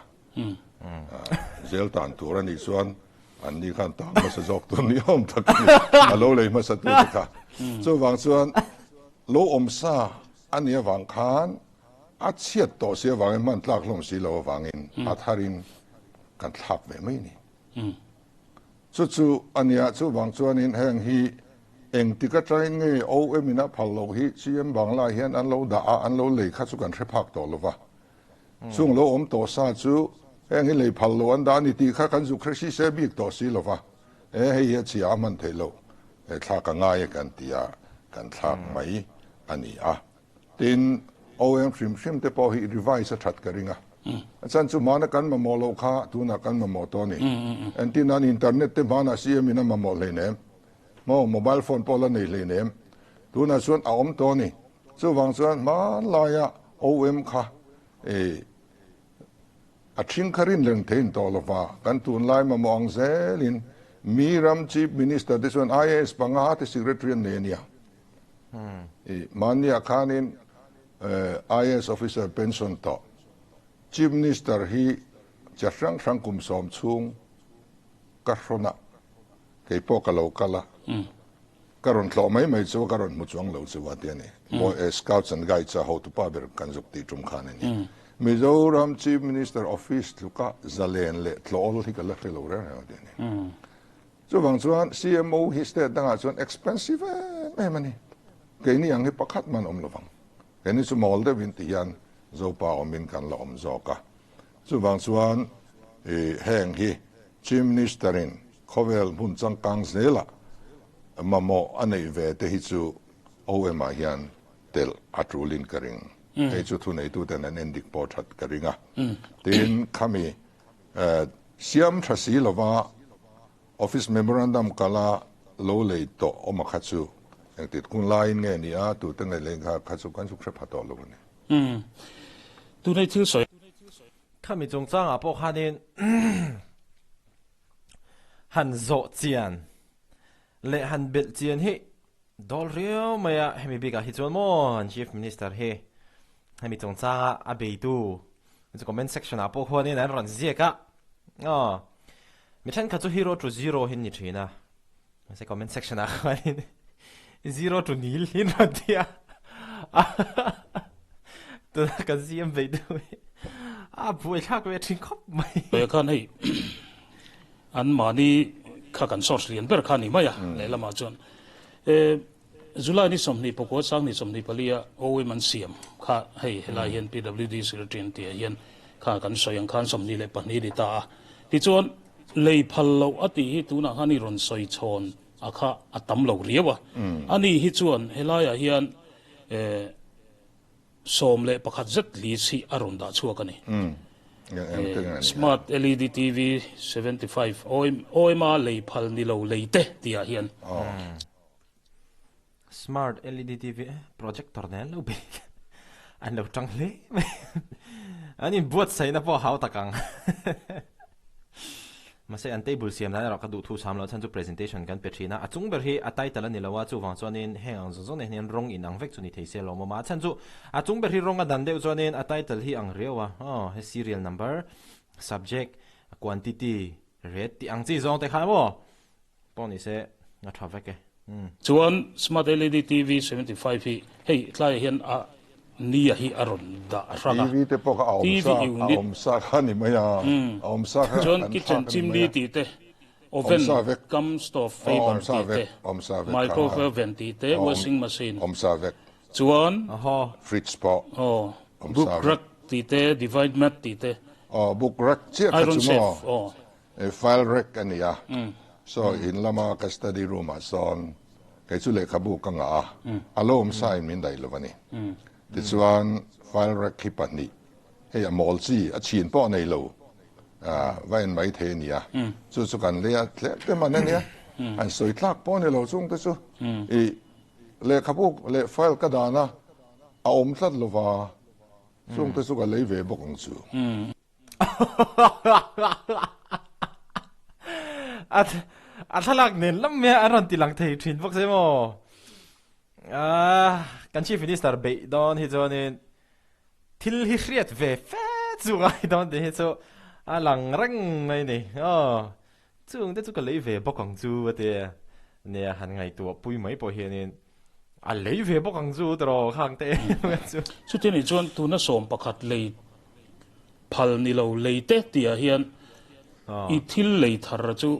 Speaker 3: Zel tan tur a nih chuan an ni khan tang hmasa zawk tur ni awm tak a ni. A lo lei hmasa tu te kha. Chuvang chuan lo awm sa a nih avang khan a chhiat tawh si avangin hman tlak hlawm si lo avangin a tharin kan thlak ve mai a ni. Chu chu a nia, chuvang chuanin heng hi engtik atangin nge OM in a phal loh hi CM Bangla hian an lo dah a, an lo lei kha chu kan hre phak tawh lova. Chung lo awm tawh sa chu heng hi lei phal loh an dah a ni tih kha kan zuk hre si se bik tawh si lova. E hei hi a chhia a hman theih loh, he thlak a ngai e kan ti a, kan thlak mai a ni a. Tin, OM hrim hrim te pawh hi revise a that ka ring a. A chhan chu hmana kan mamawh loh kha tunah kan mamawh tawh a ni. Entir nan internet te hmanah CM in a mamawh hleinem. Maw, mobile phone pawh la nei hleinem. Tunah chuan a awm tawh a ni. Chuvang chuan hmanlaia OM kha eh a thing kha rin reng theiin tawh lova, kan tunlai mamawh ang zelin mi ram Chief Minister te chuan IAS panga te secretary an nei a nia. I mahniah khanin IAS officer pension tawh Chief Minister hi che hrang hrang kum sawm chhung ka hrawn a, kei pawh ka lo kal a, ka rawn tlawh mai mai chu a, ka rawn hmu chuang lo chu a ti a ni. Boy Scouts and Guides a hotupa ber kan zuk tih tum khan a ni. Mizoram Chief Minister office tluka zalen leh tlawh hi ka la hre lo reng reng a ti a ni. Chuvang chuan CMO hi state dangah chuan expensive em em a ni. Keini ang hi pakhat man awm lovang. Keini chu mawl deuhin ti hian Zopa awmin kan la awm zawk a. Chuvang chuan heng hi Chief Minister in khawvel hmun changkang zelah mamawh a neih ve te hi chu OM ah hian telh a tulin ka ring. Hei chu thuneituten an endik pawh that ka ring a. Tin, khami Siam tha si lova Office Memorandum kala lo lei tawh awm a kha chu engtit kun laiin nge ni a, tute nge lei kha kha chu kan zuk hre pha tawh lo a ni.
Speaker 2: Umm. Tunei thil sawi.
Speaker 1: Khami chungchangah pawh khanin han zawh chian leh han belh chian hi dawl riau mai a, hemi bikah hi chuan maw an Chief Minister hi hemi chungchanga a beitu Chu comment section ah pawh khuanin an rawn ziak a, aw mi thenkhat chu hero to zero hi an ni thin a, mahse comment section ah khuanin zero to nil hi an rawn ti a, tuna kan CM beih deuh hi a buaithlak ve thin khawp mai.
Speaker 2: He khan hei an mahni kha kan source lian ber kha a ni mai a, lehlamah chuan e July ni 29 sang ni 24 a OM an siam kha hei helai hian PWD secretary an tih ah hian kha kan sawi ang khan 22 ni ta a. Tichuan lei phal loh a tih hi tunah khan i rawn sawi chhawn a kha a tam lo riau a. Ani hi chuan helai ah hian 11 zet li chhi a rawn dah chhuak a ni. Smart LED TV 75 OMA lei phal ni lo lei te tih ah hian.
Speaker 1: Smart LED TV projector nen an lo bei an lo tang hle mai. An inbuatsaihna pawh a hau tak ang. Mahse an table siam dan erawh ka duh thu sam lo chhan chu presentation kan pe thin a, a chung ber hi a title a ni lo a, chuvang chuanin heng ang zawng zawng nen hian rawng inang vek chu ni thei se lawm awm a, a chhan chu a chung ber hi rawng a dan deuh chuanin a title hi ang riau a, aw he serial number, subject, quantity, rate tih ang chi zawng te kha maw Pawh ni se a tha vek e. Umm.
Speaker 2: Chuan Smart LED TV 75 hi hei tlaiah hian a nia hi a rawn dah hrang a.
Speaker 3: TV te pawh kha a awm sa a awm sa kha a ni mai a, a awm sa kha
Speaker 2: Chuan kitchen chimney tih te, oven cum stove faber tih te, microwave oven tih te, washing machine.
Speaker 3: Awm sa vek.
Speaker 2: Chuan
Speaker 3: Fridge pawh
Speaker 2: awm sa vek. Book rack tih te, divide mat tih te.
Speaker 3: Aw book rack chiah kha chu maw. File rack a ni a, saw in lama ka study room ah sawn kei chu lehkhabu ka ngah a, a lo awm sa in min daih lo a ni. Tichuan file rack hi pahnih, hei a mawl chi, a chhin pawh nei lo, va en mai thei a ni a, chu chu kan lei a, tlem te man a nia, an sawi tlak pawh a ni lo chung te chu i lehkhabu leh file ka dan a, a awm tlat lo va, chung te chu ka lei ve bawk ang chu.
Speaker 1: A thlalak nen lam mai a an rawn ti lang thei thin bawk se maw? Kan Chief Minister beih dawn hi chuanin thil hi hriat ve fe chu ngai dawn tih hi chu a lang reng mai ni. Aw, chung te chu ka lei ve bawk ang chu a ti a, nia han ngaihtuah pui mai pawh hianin a lei ve bawk ang chu tiraw khang te chu.
Speaker 2: Chuti anih chuan tuna 11 lei Phal ni lo lei te tihah hian i thil lei thar chu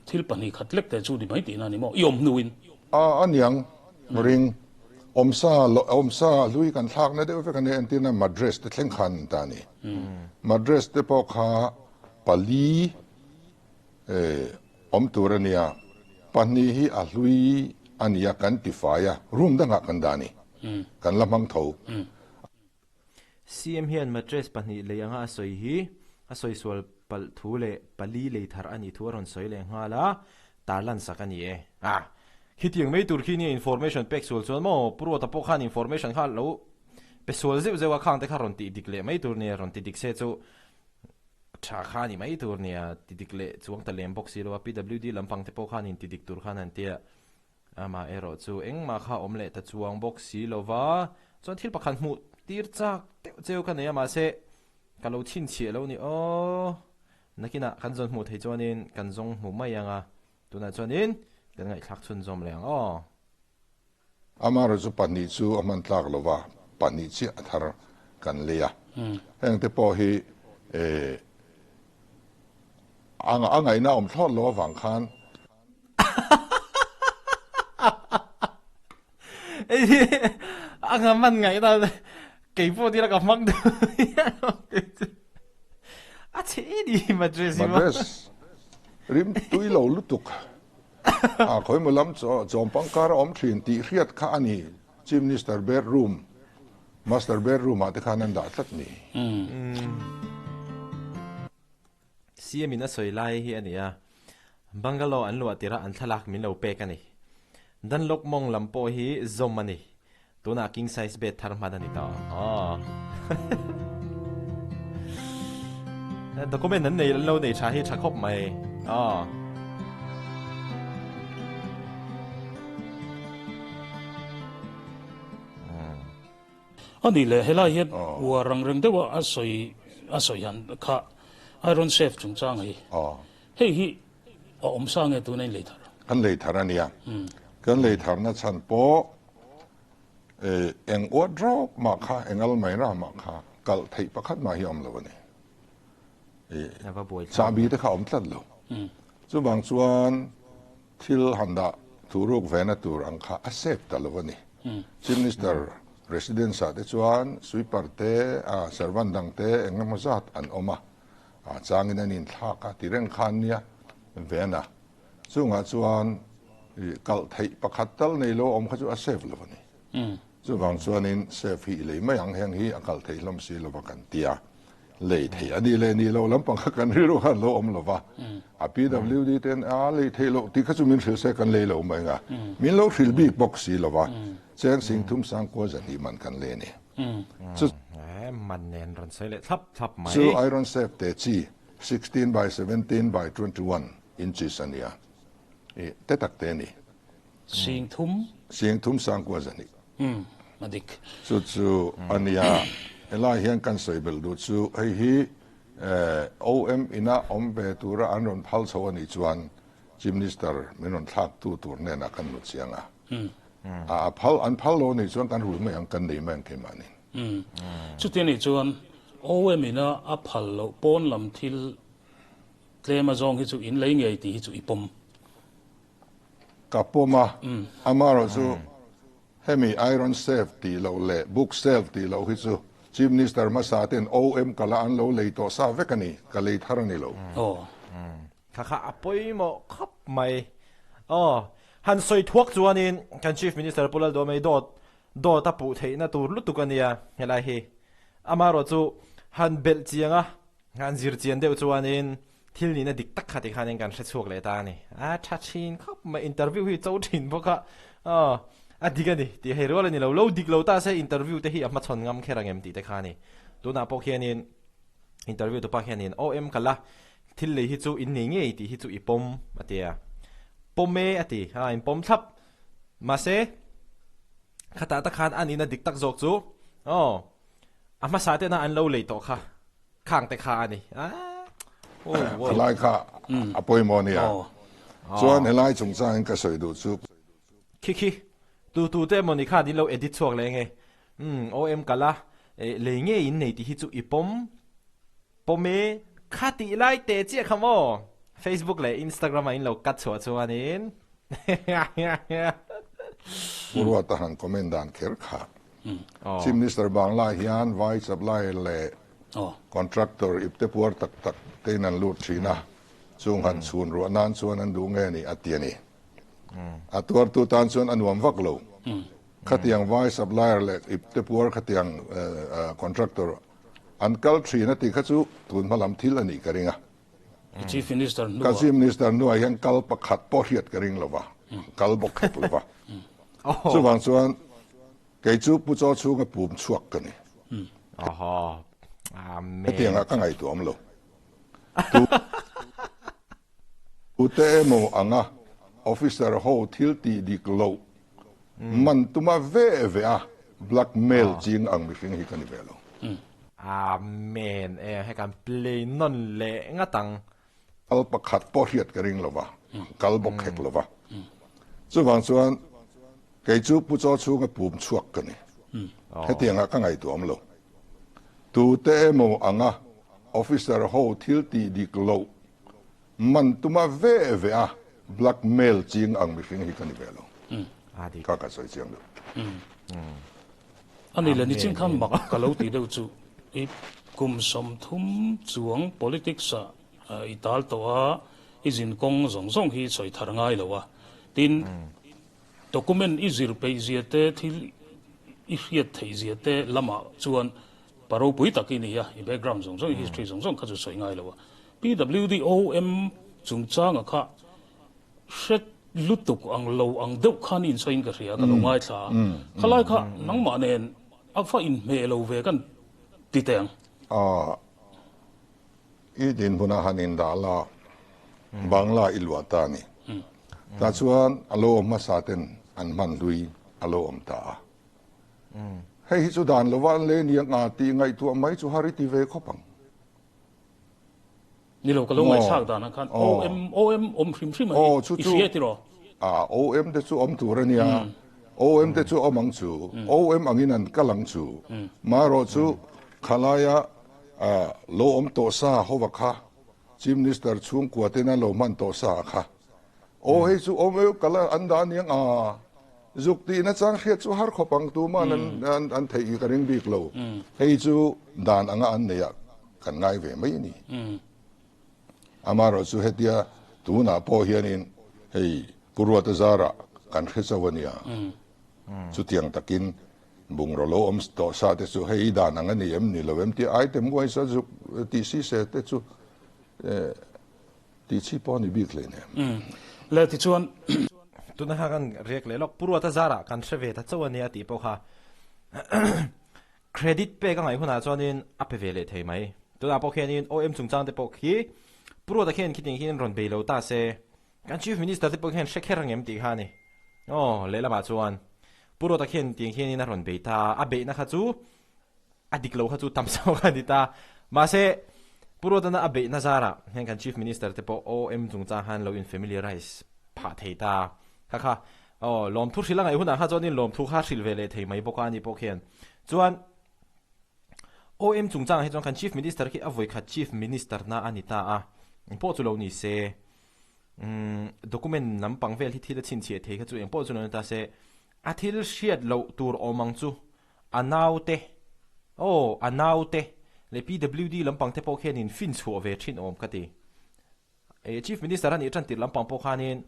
Speaker 2: thil pahnih khat lek te chu ni mai tihna a ni maw? I awm hnuin.
Speaker 3: A a niang ring. Awmsa awmsa hlui kan thlakna deuh vek a nia entirna madress te thleng khan an ta a ni. Madress te pawh kha pali awm tur a nia, pahnih hi a hlui a nia kan ti fai a, room dangah kan dah a ni. Kan la hmang tho.
Speaker 1: CM hian mattress pahnih lei anga a sawi hi a sawi sual palh thu leh pali lei thar a nih thu a rawn sawi leh nghal a, tarlan sak a ni e. Ah! Khitiang mai tur khi nia information pek sual chuan maw Pu Ruata pawh khan information kha lo pe sual zeuh zeuh a, khang te kha rawn tih dik leh mai tur nia, rawn ti dik se chu tha kha a ni mai tur nia, ti dik leh chuang ta lem bawk si lo a, PWD lampang te pawh khan in ti dik tur khan an tia. Amah erawh chu engmah kha awm leh ta chuang bawk si lo va, chuan thil pakhat hmuh tir chak deuh cheu ka nei a, mahse ka lo chhinchhiah lo ni aw. Nakinah kan zawn hmuh theih chuanin kan zawng hmu mai ang a, tunah chuanin kan ngaihthlak chhunzawm leh ang aw.
Speaker 3: Amaherawhchu chu pahnih chu a hman tlak lo va, pahnih chiah a thar kan lei a. Hengte pawh hi a ngaihna awm thlawt lo avang khan
Speaker 1: Hei hi a nga man ngaih dan kei pawh tira ka hmang deuh a chhe ni madress hi
Speaker 3: madress rim tui lo lutuk a khawi maw lam chawm pangkar a awm thin tih hriat kha a ni chief minister bedroom master bedroom ah te khan an dah tlat ni.
Speaker 1: CM in a sawi lai hi a ni a, Bungalow an luah tirh a an thlalak min lo pek a ni. Dunlop mawng lam pawh hi zawm a ni. Tunah king size bed thar hman a ni tawh. Aww. Document an nei an lo nei tha hi tha khawp mai. Aww.
Speaker 2: A nih leh helai hian uar ang reng deuha a sawi a sawi han kha Iron Safe chungchang hi hei hi a awm sa nge tuna in lei thar?
Speaker 3: Kan lei thar a nia. Kan lei tharna chhan pawh eng wardrobe mah kha eng almaira mah kha kalh theih pakhat mah hi a awm lo a ni. Chahbi te kha a awm tlat lo. Chuvang chuan Thil han dah thuruk vena tur ang kha a save ta lo a ni. Chief Minister residence ah te chuan sweeper te, servant dang te eng emaw zat an awm a, a changin an inthlak a ti reng khan nia vena. Chungah chuan kalh theih pakhat tal nei lo awm kha chu a save lo a ni. Chuvang chuanin save hi i lei mai ang, heng hi a kalh theih hlawm si lova kan ti a. Lei theih a nih leh nih loh lampang kha kan rilru khan lo awm lo va, a PWD ten a lei theih loh tih kha chu min hrilh se kan lei lo mai ang a, min lo hrilh bik bawk si lo va, cheng sing thum sangkua zahnih man kan lei a ni. Chu
Speaker 1: Man nen rawn sawi leh thlap thlap mai.
Speaker 3: Chu iron safe te chi 16 by 17 by 21 inches a nia, i te tak te a ni.
Speaker 2: Sing thum.
Speaker 3: Sing thum sangkua zahnih.
Speaker 2: Umm, a dik.
Speaker 3: Chu chu a nia, helai hian kan sawi belh duh chu hei hi OM ina awm ve tura an rawn phal chho a nih chuan Chief Minister min rawn thlak tu tur hnenah kan lut chiang a. A phal, an phal lo a nih chuan kan rul mai ang, kan nei mai ang keimahni.
Speaker 2: Umm, chuti a nih chuan OM ina a phal loh pawn lam thil tlem azawng hi chu in lei ngei tih hi chu i pawm.
Speaker 3: Ka pawm a, amaherawh chu hemi iron safe tih loh leh book shelf tih loh hi chu Chief Minister hmasa ten OM kala an lo lei tawh sa vek a ni, ka lei thar a ni lo.
Speaker 2: Aw.
Speaker 1: Kha kha a pawimawh khawp mai. Aw, han sawi thuak chuanin kan Chief Minister Pu Lalduamei dawt dawt a puh theihna tur lutuk a nia helai hi. Amaherawh chu han belh chiang a, Han zir chian deuh chuanin thil nihna dik tak kha tikhanin kan hre chhuak leh ta a ni. A tha thin khawp mai, interview hi cho thin bawk a, aw a dik a ni tih hei rual a ni lo, lo dik lo ta se interview te hi a hmachhawn ngam kher ang em tih te kha a ni. Tunah pawh khianin interview tupa khianin aw em ka la, thil lei hi chu in nei ngei tih hi chu i pawm a ti a, pawm e a ti, a in pawm thlap. Mahse khatah tak khan a nihna dik tak zawk chu aw a hmasa tena an lo lei tawh kha. Khang te kha a ni.
Speaker 3: Helai kha a pawimawh a nia. Chuan helai chungchangin ka sawi duh chu.
Speaker 1: Khi khi. Tu tu te emaw ni khan in lo edit chhuak leh nge. Umm OM kal a, lei ngei in nei tih hi chu i pawm pawm e. Kha tih lai teh chiah kha maw. Facebook leh Instagram ah in lo cut chhuah chuanin.
Speaker 3: Pu Ruata han comment dan kher kha. Chief Minister Bangla hian vai supply leh contractor ipte puar tak tak tein an lut thin a, chung han chhun ruah nan chuan an duh nge ni a ti a ni. A tuartu tan chuan a nuam vak lo. Khatiang vai supplier leh ipte puar khatiang contractor an kal thin a tih kha chu tun hma lam thil a nih ka ring a.
Speaker 2: Chief Minister hnuah.
Speaker 3: Ka Chief Minister hnuah hian kal pakhat pawh hriat ka ring lo va, kal bawk hek lo va. Chuvang chuan kei chu Pu Chaw chhunga pum chhuak ka ni. Hetiangah ka ngaihtuah awm lo. Tute emaw anga officer ho thil tih dik loh man tuma ve ve a blackmail ching ang mihring hi ka ni ve lo.
Speaker 1: Amen e hei kan play nawn leh ngat ang.
Speaker 3: Kal pakhat pawh hriat ka ring lo va, kal bawk hek lo va. Chuvang chuan kei chu Pu Chaw chhunga pum chhuak ka ni. Hetiangah ka ngaihtuah awm lo. Tute emaw anga officer ho thil tih dik loh man tuma ve ve a blackmail ching ang mihring hi ka ni ve lo. Kha ka sawi chiang deuh.
Speaker 2: A ni le, nichin khan mak ka lo tih deuh chu i kum 30 chuang politics ah i tal tawh a, i zin kawng zawng zawng hi sawi thar ngai lo a. Tin, document i zir peih zia te, thil i hriat theih zia te lamah chuan pa ropui tak i ni a, i background zawng zawng, i history zawng zawng kha chu sawi ngai lo a. PWDOM chungchanga kha Hre lutuk ang lo ang deuh khan i insawiin ka hria, ka lo ngaithla a. Khalai kha nangmah nen a va inhmeh lo ve kan ti teh ang.
Speaker 3: Aw, i dinhmunah han indah la, Bangla i luah ta a ni. Tah chuan a lo awm hmasa ten an hman hlui a lo awm ta a. Hei hi chu dan lova an lei nia nga tih ngaihtuah mai chu har i ti ve khawp ang.
Speaker 2: Ni lo, ka lo ngaihthlak dan ah khan OM, OM awm hrim hrim a hi, i hria tiraw?
Speaker 3: A, OM te chu awm tur a nia, OM te chu awm ang chu, OM angin an kal ang chu, marawh chu khalaia lo awm tawh sa hova kha, Chief Minister chhungkua tena lo hman tawh sa a kha, aw hei chu awm eu kal a an dah aniang a, zuk tihna chang hriat chu har khawp ang tuman an theih hi ka ring bik lo, hei chu dan anga an nei ah kan ngai ve mai a ni. Amaherawhchu hetia tunah pawh hianin hei Pu Ruata zarah kan hre chauh a nia, chutiang takin. Bungraw lo awm tawh sa te chu hei i dan ang a ni em ni lo em tih item wise a zuk tih si se te chu tih chi pawh a ni bik hleinem.
Speaker 2: Le tichuan.
Speaker 1: Tuna kha kan riak leh lawk. Pu Ruata zarah kan hre ve ta chauh a nia tih pawh kha credit pek a ngaih hunah chuanin a pe ve leh thei mai. Tunah pawh khianin OM chungchang te pawh khi Pu Ruata khian khitiang hian rawn bei lo ta se Kan Chief Minister te pawh hian hre kher angem tih kha a ni. Aw, lehlamah chuan Pu Ruata khian tiang hianin a rawn bei ta, a beihna kha chu a dik lo kha chu tam zawk a ni ta. Mahse, Pu Ruatana a beihna zarah hian kan Chief Minister te pawh OM chungchang khan lo in familiarise phah thei ta. Kha kha, aw, lawmthu hrilh a ngaih hunah kha chuanin lawmthu kha hrilh ve leh thei mai bawk a ani pawh khian. Chuan, OM chungchangah hi chuan kan Chief Minister khi a vawikhat Chief Minister na a ni ta a, engpawh chu lo ni se. Umm document lampang vel hi thil a chhinchhiah thei kha chu engpawh chu lo ni ta se, a thil hriat loh tur awm ang chu a naute aw a naute leh PWD lampang te pawh khianin fin chhuah ve thin awm ka ti. Eh Chief Minister a nih tan tirh lampang pawh khanin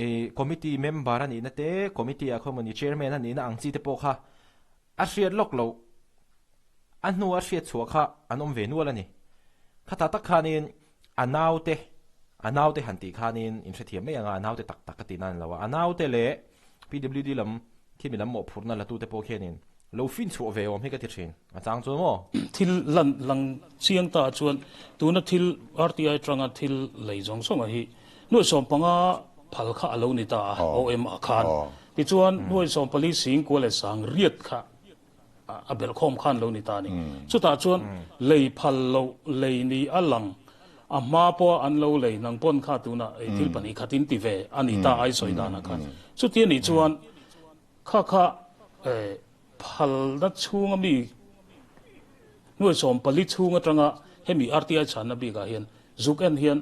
Speaker 1: ih committee member a nihna te committee ah khaw mawni chairman a nihna ang chi te pawh kha A hriat lawk loh, a hnu a hriat chhuah kha an awm ve nual a ni. Khatah tak khanin a naute, a naute han tih khanin in hrethiam mai ang a, a naute tak tak ka tih nan lo a, a naute leh PWD lam khimi lam mawhphurhna latute pawh khianin lo fin chhuah ve awm hi ka ti thin, a chang chuan maw?
Speaker 2: Thil lan lang chiang ta chuan tuna thil RTI atanga thil lei zawng zawnga hi Nuai 15 phal kha a lo ni ta a, OM ah khan. Tichuan, nuai 14 sing kua leh sang riat kha a belhkhawm khan lo ni ta a ni. Chutah chuan lei phal loh lei ni a lang, a hma pawha an lo lei nang pawn kha tunah ei thil pahnih khat in ti ve a ni ta ai sawi danah khan. Chuti a nih chuan kha kha phalna chhunga mi Nuai 14 chhung atanga hemi RTI chhanna bikah hian zuk en hian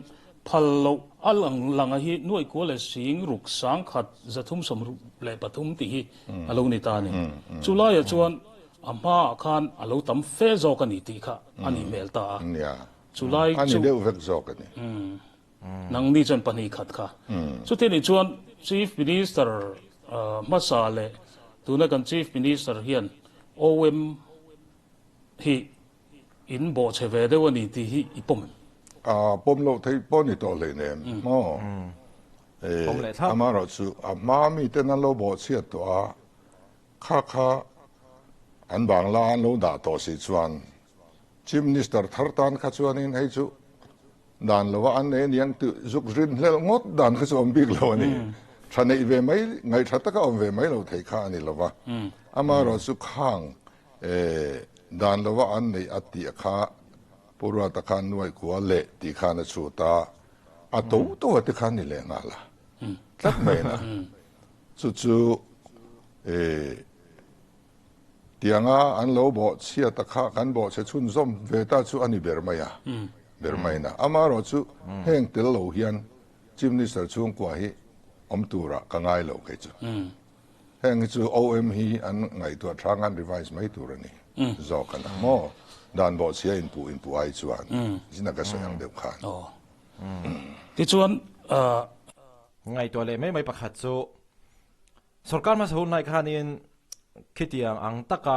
Speaker 2: phal loh a lang langa hi nuai kua leh sing ruk sang khat 373 tih hi a lo ni ta a ni. Chu laiah chuan a hmaah khan a lo tam fe zawk a ni tih kha a nih hmel ta a. Chu lai
Speaker 3: chu. A ni deuh vek zawk a ni.
Speaker 2: Nangni chuan pahnih khat kha. Chuti nih chuan Chief Minister hmasa leh tuna kan Chief Minister hian OM hi in bawhchhe ve deuh a ni tih hi i pawm em?
Speaker 3: A pawm loh theih pawh ni tawh hleinem maw? Amaherawhchu a hma miten an lo bawhchhiat tawh a, kha kha an bangla an lo dah tawh si chuan Chief Minister thar tan kha chuanin hei chu Dan lova an nei aniang tih zuk rin hlelh ngawt dan kha chu awm bik lo a ni. Tha neih ve mai, ngaihṭha taka awm ve mai lo thei kha a ni lova. Amaherawh chu khang dan lova an neih a tih kha Pu Ruata khan nuaih kua leh tih khan a chhut a, a to to a ti khan ni leh nghal a, tlat mai na. Chu chu Tianga an lo bawh chhiat a kha kan bawh chhe chhunzawm ve ta chu a ni ber mai a, ber mai na. Amaherawhchu heng tel lo hian Chief Minister chhungkua hi awm turah ka ngai lo kei chu. Heng hi chu OM hi an ngaihtuah thang an revise mai tur a ni zawk a na maw? Dan bawh chhia inpuh inpuh ai chuan zina ka sawi ang deuh khan.
Speaker 2: Tichuan.
Speaker 1: Ngaihtuah leh mai mai pakhat chu Sorkar hmasa hun lai khanin khitiang ang taka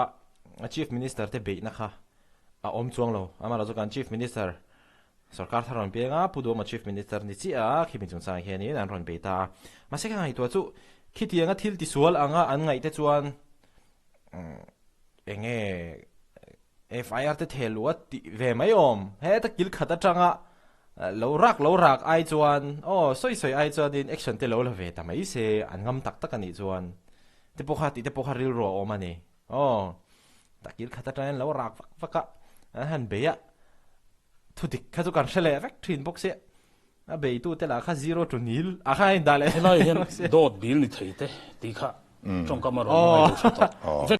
Speaker 1: Chief Minister te beihna kha a awm chuang lo. Amaherawhchu chu kan Chief Minister sorkar thar rawn piang a, Pu Duhawma Chief Minister ni chiah a, khimi chungchangah hianin an rawn bei ta a. Mahse ka ngaihtuah chu khitianga thil tisual anga an ngaih te chuan eng nge FIR te theh luh a tih ve mai awm. Heta kil khat atanga lo rak lo rak ai chuan aw sawi sawi ai chuanin action te lo la ve ta mai se an ngam tak tak a nih chuan te pawh kha tih te pawh kha rilru a awm a ni. Aw ta kil khat atangin lo rak vak vak a an han bei a thu dik kha chu kan hre leh vek thin bawk sia. A beitute lah kha zero to nil a kha a indah leh.
Speaker 2: Helai hian dawt bil ni thei te tih kha tawngkam a rawn ngai lo hre tawh vek.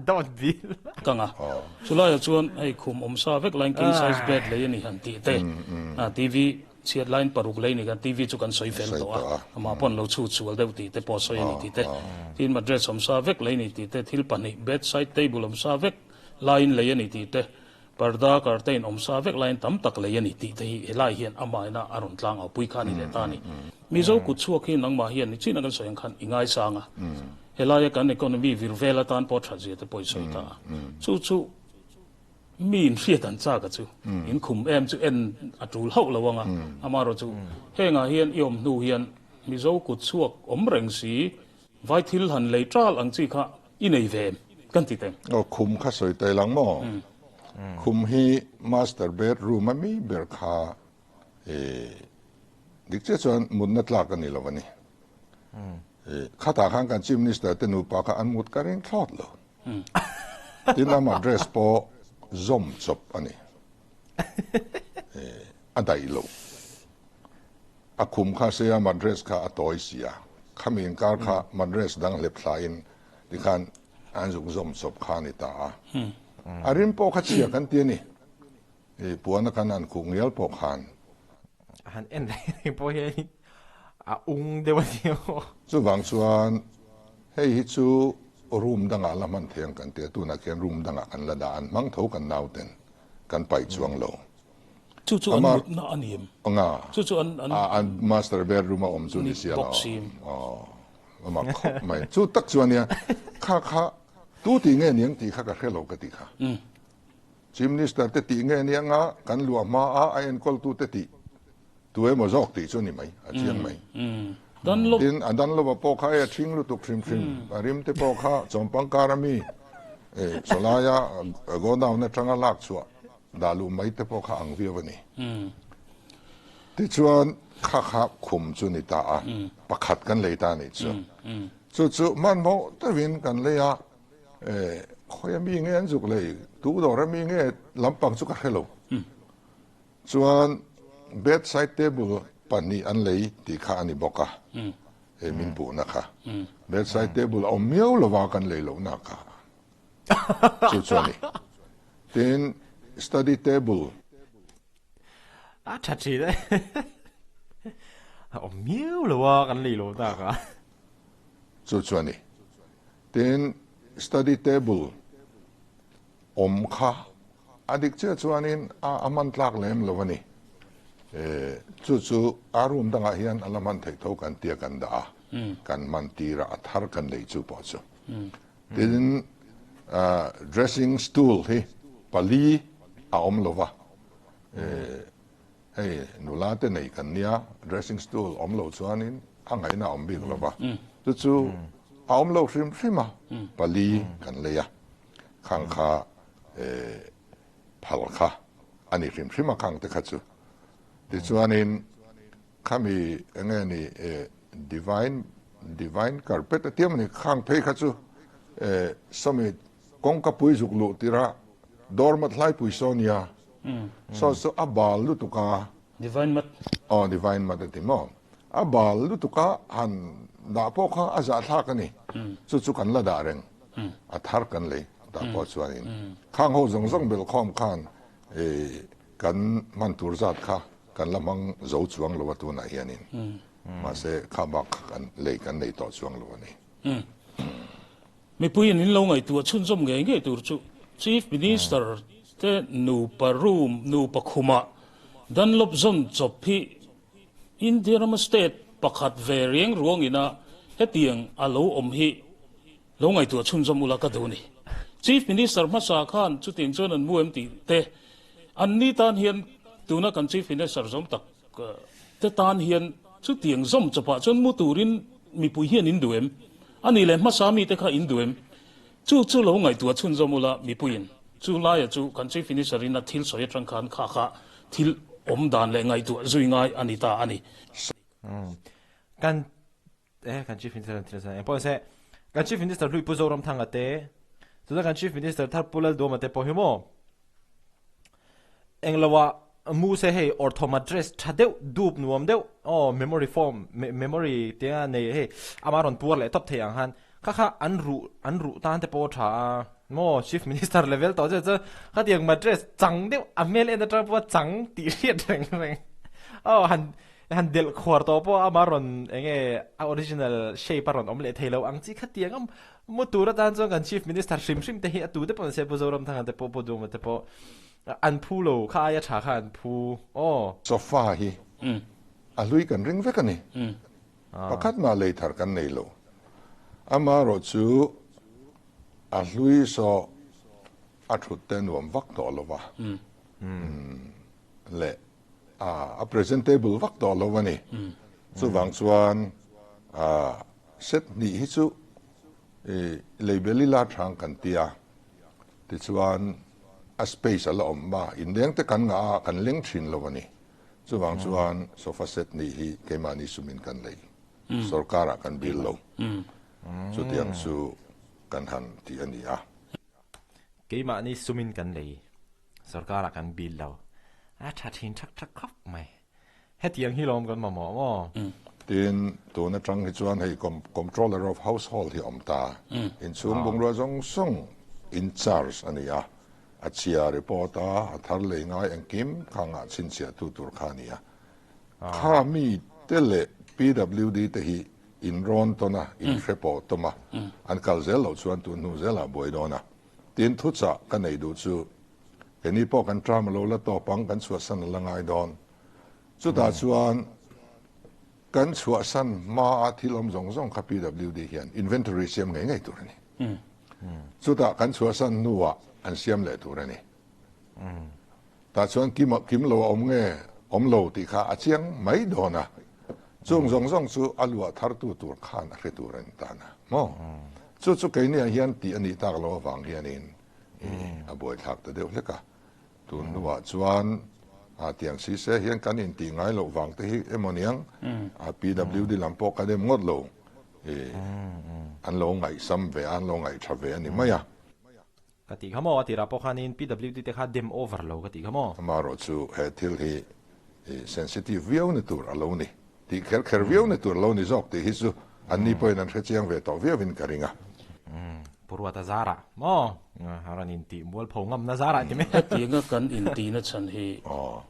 Speaker 1: Dawt bil.
Speaker 2: Kang a. Chulaiah chuan hei khum awm sa vek laiin king size bed lei a ni han tih te. TV chhiat laiin paruk lei ni khan TV chu kan sawi fel tawh a. Amah pawh an lo chhut sual deuh tih te pawh sawi a ni tih te. Tin mattress awm sa vek lei ni tih te thil pahnih bed side table awm sa vek laiin lei a ni tih te. Parda curtain awm sa vek laiin tam tak lei a ni tih te hi helai hian amaina a rawn tlang au pui kha a ni leh ta a ni. Mizo kut chhuak hi nangmah hian ni chin a kan sawi ang khan i ngaisang a. Helaia kan economy vir vel atan pawh that zia te pawh i sawi ta a. Chu chu mi in hriat an chak a chu. In khum em chu en a tul hauh lo ang a. Amaherawh chu hengah hian i awm hnu hian Mizo kut chhuak awm reng si vai thil han lei tal ang chi kha i nei ve em kan ti teng.
Speaker 3: Aw khum kha sawi tail ang maw? Khum hi master bedroom a mi ber kha Dik chiah chuan mutna tlak a ni lo a ni. Khatah khan kan Chief Minister te nupa kha an mut ka ring thlawt lo. Tin ama dress pawh zawm chawp a ni. A daih lo. A khum kha sei a mattress kha a tawi si a. Khami inkar kha mattress dang hlep thlain tikhan an zuk zawm chawp kha a ni ta a. A rim pawh kha chhia kan ti a ni. I puan a kan han khuh ngial pawh khan.
Speaker 1: Han en reng reng pawh hian a ung deuh a ni aw.
Speaker 3: Chuvang chuan hei hi chu room dangah la hman thei ang kan ti a, tunah khian room dangah kan la dah an hmang tho kan nauten kan paih chuang lo.
Speaker 2: Chu chu an mutna a ni em?
Speaker 3: Anga.
Speaker 2: Chu chu an an.
Speaker 3: An master bedroom a awm chu ni sia lo. Aw a mak khawp mai. Chu tak chu a nia kha kha tu tih nge niang tih kha ka hre lo ka tih kha. Chief Minister te tih nge nia nga kan luah hma a a enkawltu te tih tu emaw zawk tih chu ni mai, a chiang mai. Tin, a dan lova pawh kha ei a ṭhing lutuk hrim hrim, a rim te pawh kha chawmpang kar a mi sawlaia godown aṭanga lak chhuah dah luh mai te pawh kha ang viau a ni. Tichuan, kha kha khum chu ni ta a, pakhat kan lei ta a nih chu. Chu chu hmanhmawh deuhin kan lei a. Khawi a mi nge an zuk lei, tu dawr a mi nge lampang chu ka hre lo. Chuan bedside table pahnih an lei tih kha a ni bawk a, hei min puhna kha. Bedside table a awm miau lova kan lei lohna kha chu chu a ni. Tin, study table.
Speaker 1: A tha thin e. A awm miau lova kan lei lohna kha.
Speaker 3: Chu chu a ni. Tin, study table awm kha a dik chiah chuanin a hman tlak lem lo a ni. Chu chu a room dangah hian a la hman theih tho kan tia kan dah a, kan hman tir a, a thar kan lei chu pawh chu. Tin, dressing stool hi pali a awm lo va, hei nula te nei kan nia, dressing stool awm lo chuanin a ngaihna a awm bik lo va, chu chu a awm lo hrim hrim a, pali kan lei a, khang kha phal kha a ni hrim hrim a khang te kha chu. Tichuanin khami eng nge ni divine divine carpet a tia maw ni khang phei kha chu sawmi kawngka pui zuk luh tirh a doormat hlaipui saw nia saw chu a bal lutuk a.
Speaker 2: Divine mat.
Speaker 3: Aw divine mat a ti maw? A bal lutuk a han dah pawh kha a zahthlak a ni. Chu chu kan la dah reng. A thar kan lei tah pawh chuanin khang ho zawng zawng belhkhawm khan kan hman tur zat kha kan la hmang zo chuang lo a tunah hianin. Mahse kha bak kha kan lei kan nei tawh chuang lo a ni.
Speaker 2: Mipuiin in lo ngaihtuah chhunzawm ngei ngei tur chu Chief Minister te nupa room, nupa khumah Dunlop zawn chawp hi India rama state pakhat ve riang ruangin a hetiang a lo awm hi lo ngaihtuah chhunzawm ula ka duh a ni. Chief Minister hmasa khan chutiang chuan an mu em tih te an ni tan hian tuna kan Chief Minister zawm tak te tan hian chutiang zawm chawpah chuan mu turin mipui hian in duh em? A nih leh hmasa mite kha in duh em? Chu chu lo ngaihtuah chhunzawm ula mipuiin chu laia chu kan Chief Minister in a thil sawi atang khan kha kha thil awm dan leh ngaihtuah zui ngai a ni ta a ni.
Speaker 1: Kan eh kan Chief Minister an thil sawi engpawh nise kan Chief Minister hlui Pu Zoramthanga te tuna kan Chief Minister thar Pu Lalduama te pawh hi maw Englo ah mu se hei ortho mattress tha deuh dup nuam deuh aw memory foam memory te a nei hei ama rawn puar leh tawp thei ang khan kha kha an ruh an ruh tan te pawh a tha a maw chief minister level tawh che chu khatiang mattress chang deuh a hmel en atang pawh chang tih hriat reng reng aw han han delh khuar tawh pawh ama rawn enge a original shape a rawn awm leh thei lo ang chi khatiang a Mu tur atan chuan kan Chief Minister hrim hrim te hi a tu te pawh an se Pu Zoramthanga te pawh Pu Duhma te pawh an phu lo kha aia tha kha an phu aw.
Speaker 3: Sofa hi a hlui kan ring vek a ni. Pakhat mah lei thar kan nei lo. Amaherawhchu a hlui saw a thut te nuam vak tawh lo va leh a presentable vak tawh lo a ni. Chuvang chuan set hnih hi chu Leibel ila thang kan ti a, tichuan a space a la awm a, inleng te kan ngah a, kan leng thin lo a ni. Chuvang chuan sofa set nih hi keimahni sumin kan lei, sorkarah kan bil lo. Chutiang chu kan han ti a ni a.
Speaker 1: Keimahni sumin kan lei, sorkarah kan bil lo. A tha thin thak thak khawp mai. Hetiang hi lawm kan mamawh maw?
Speaker 3: Tin, tun atang hi chuan hei Comptroller of Household hi a awm ta. Inchhung bungrua zawng zawng in charge a ni a. A chhia report a, a thar lei ngai engkim kha ngah chhinchhiah tu tur kha a ni a. Kha mi te leh PWD te hi in rawn tawn a, in hre pawh tawm a, an kal zel loh chuan tun hnu zelah buai dawn a. Tin, thuchah ka nei duh chu Keini pawh kan term a lo la tawp ang, kan chhuahsan a la ngai dawn. Chutah chuan kan chhuahsan hmaa thil awm zawng zawng kha PWD hian inventory siam ngei ngei tur a ni. Chutah kan chhuahsan hnuah an siam leh tur a ni. Tah chuan kim kim lo a awm nge awm lo tih kha a chiang mai dawn a. Chung zawng zawng chu a luah thartu tur khan a hre tur a ni tan a maw? Chu chu keiniah hian tih a nih tak loh avang hianin a buaithlak ta deuh hlek a. Tun hnuah chuan tiang si se hian kan intih ngai loh vang te hi emaw niang PWD lam pawh kan em ngawt lo an lo ngaihsam ve a, an lo ngaihtha ve a ni mai a.
Speaker 1: Ka tih kha maw? A tirah pawh khanin PWD te kha dem over lo ka tih kha maw?
Speaker 3: Amaherawhchu he thil hi sensitive viau ni tur a lo ni. Tih kher kher viau ni tur lo ni zawk tih hi chu an ni pawhin an hrechiang ve tawh viauin ka ring a.
Speaker 1: Pu Ruata zarah maw? A rawn intih mualpho ngamna zarah ti mai.
Speaker 2: Hetianga kan intihna chhan hi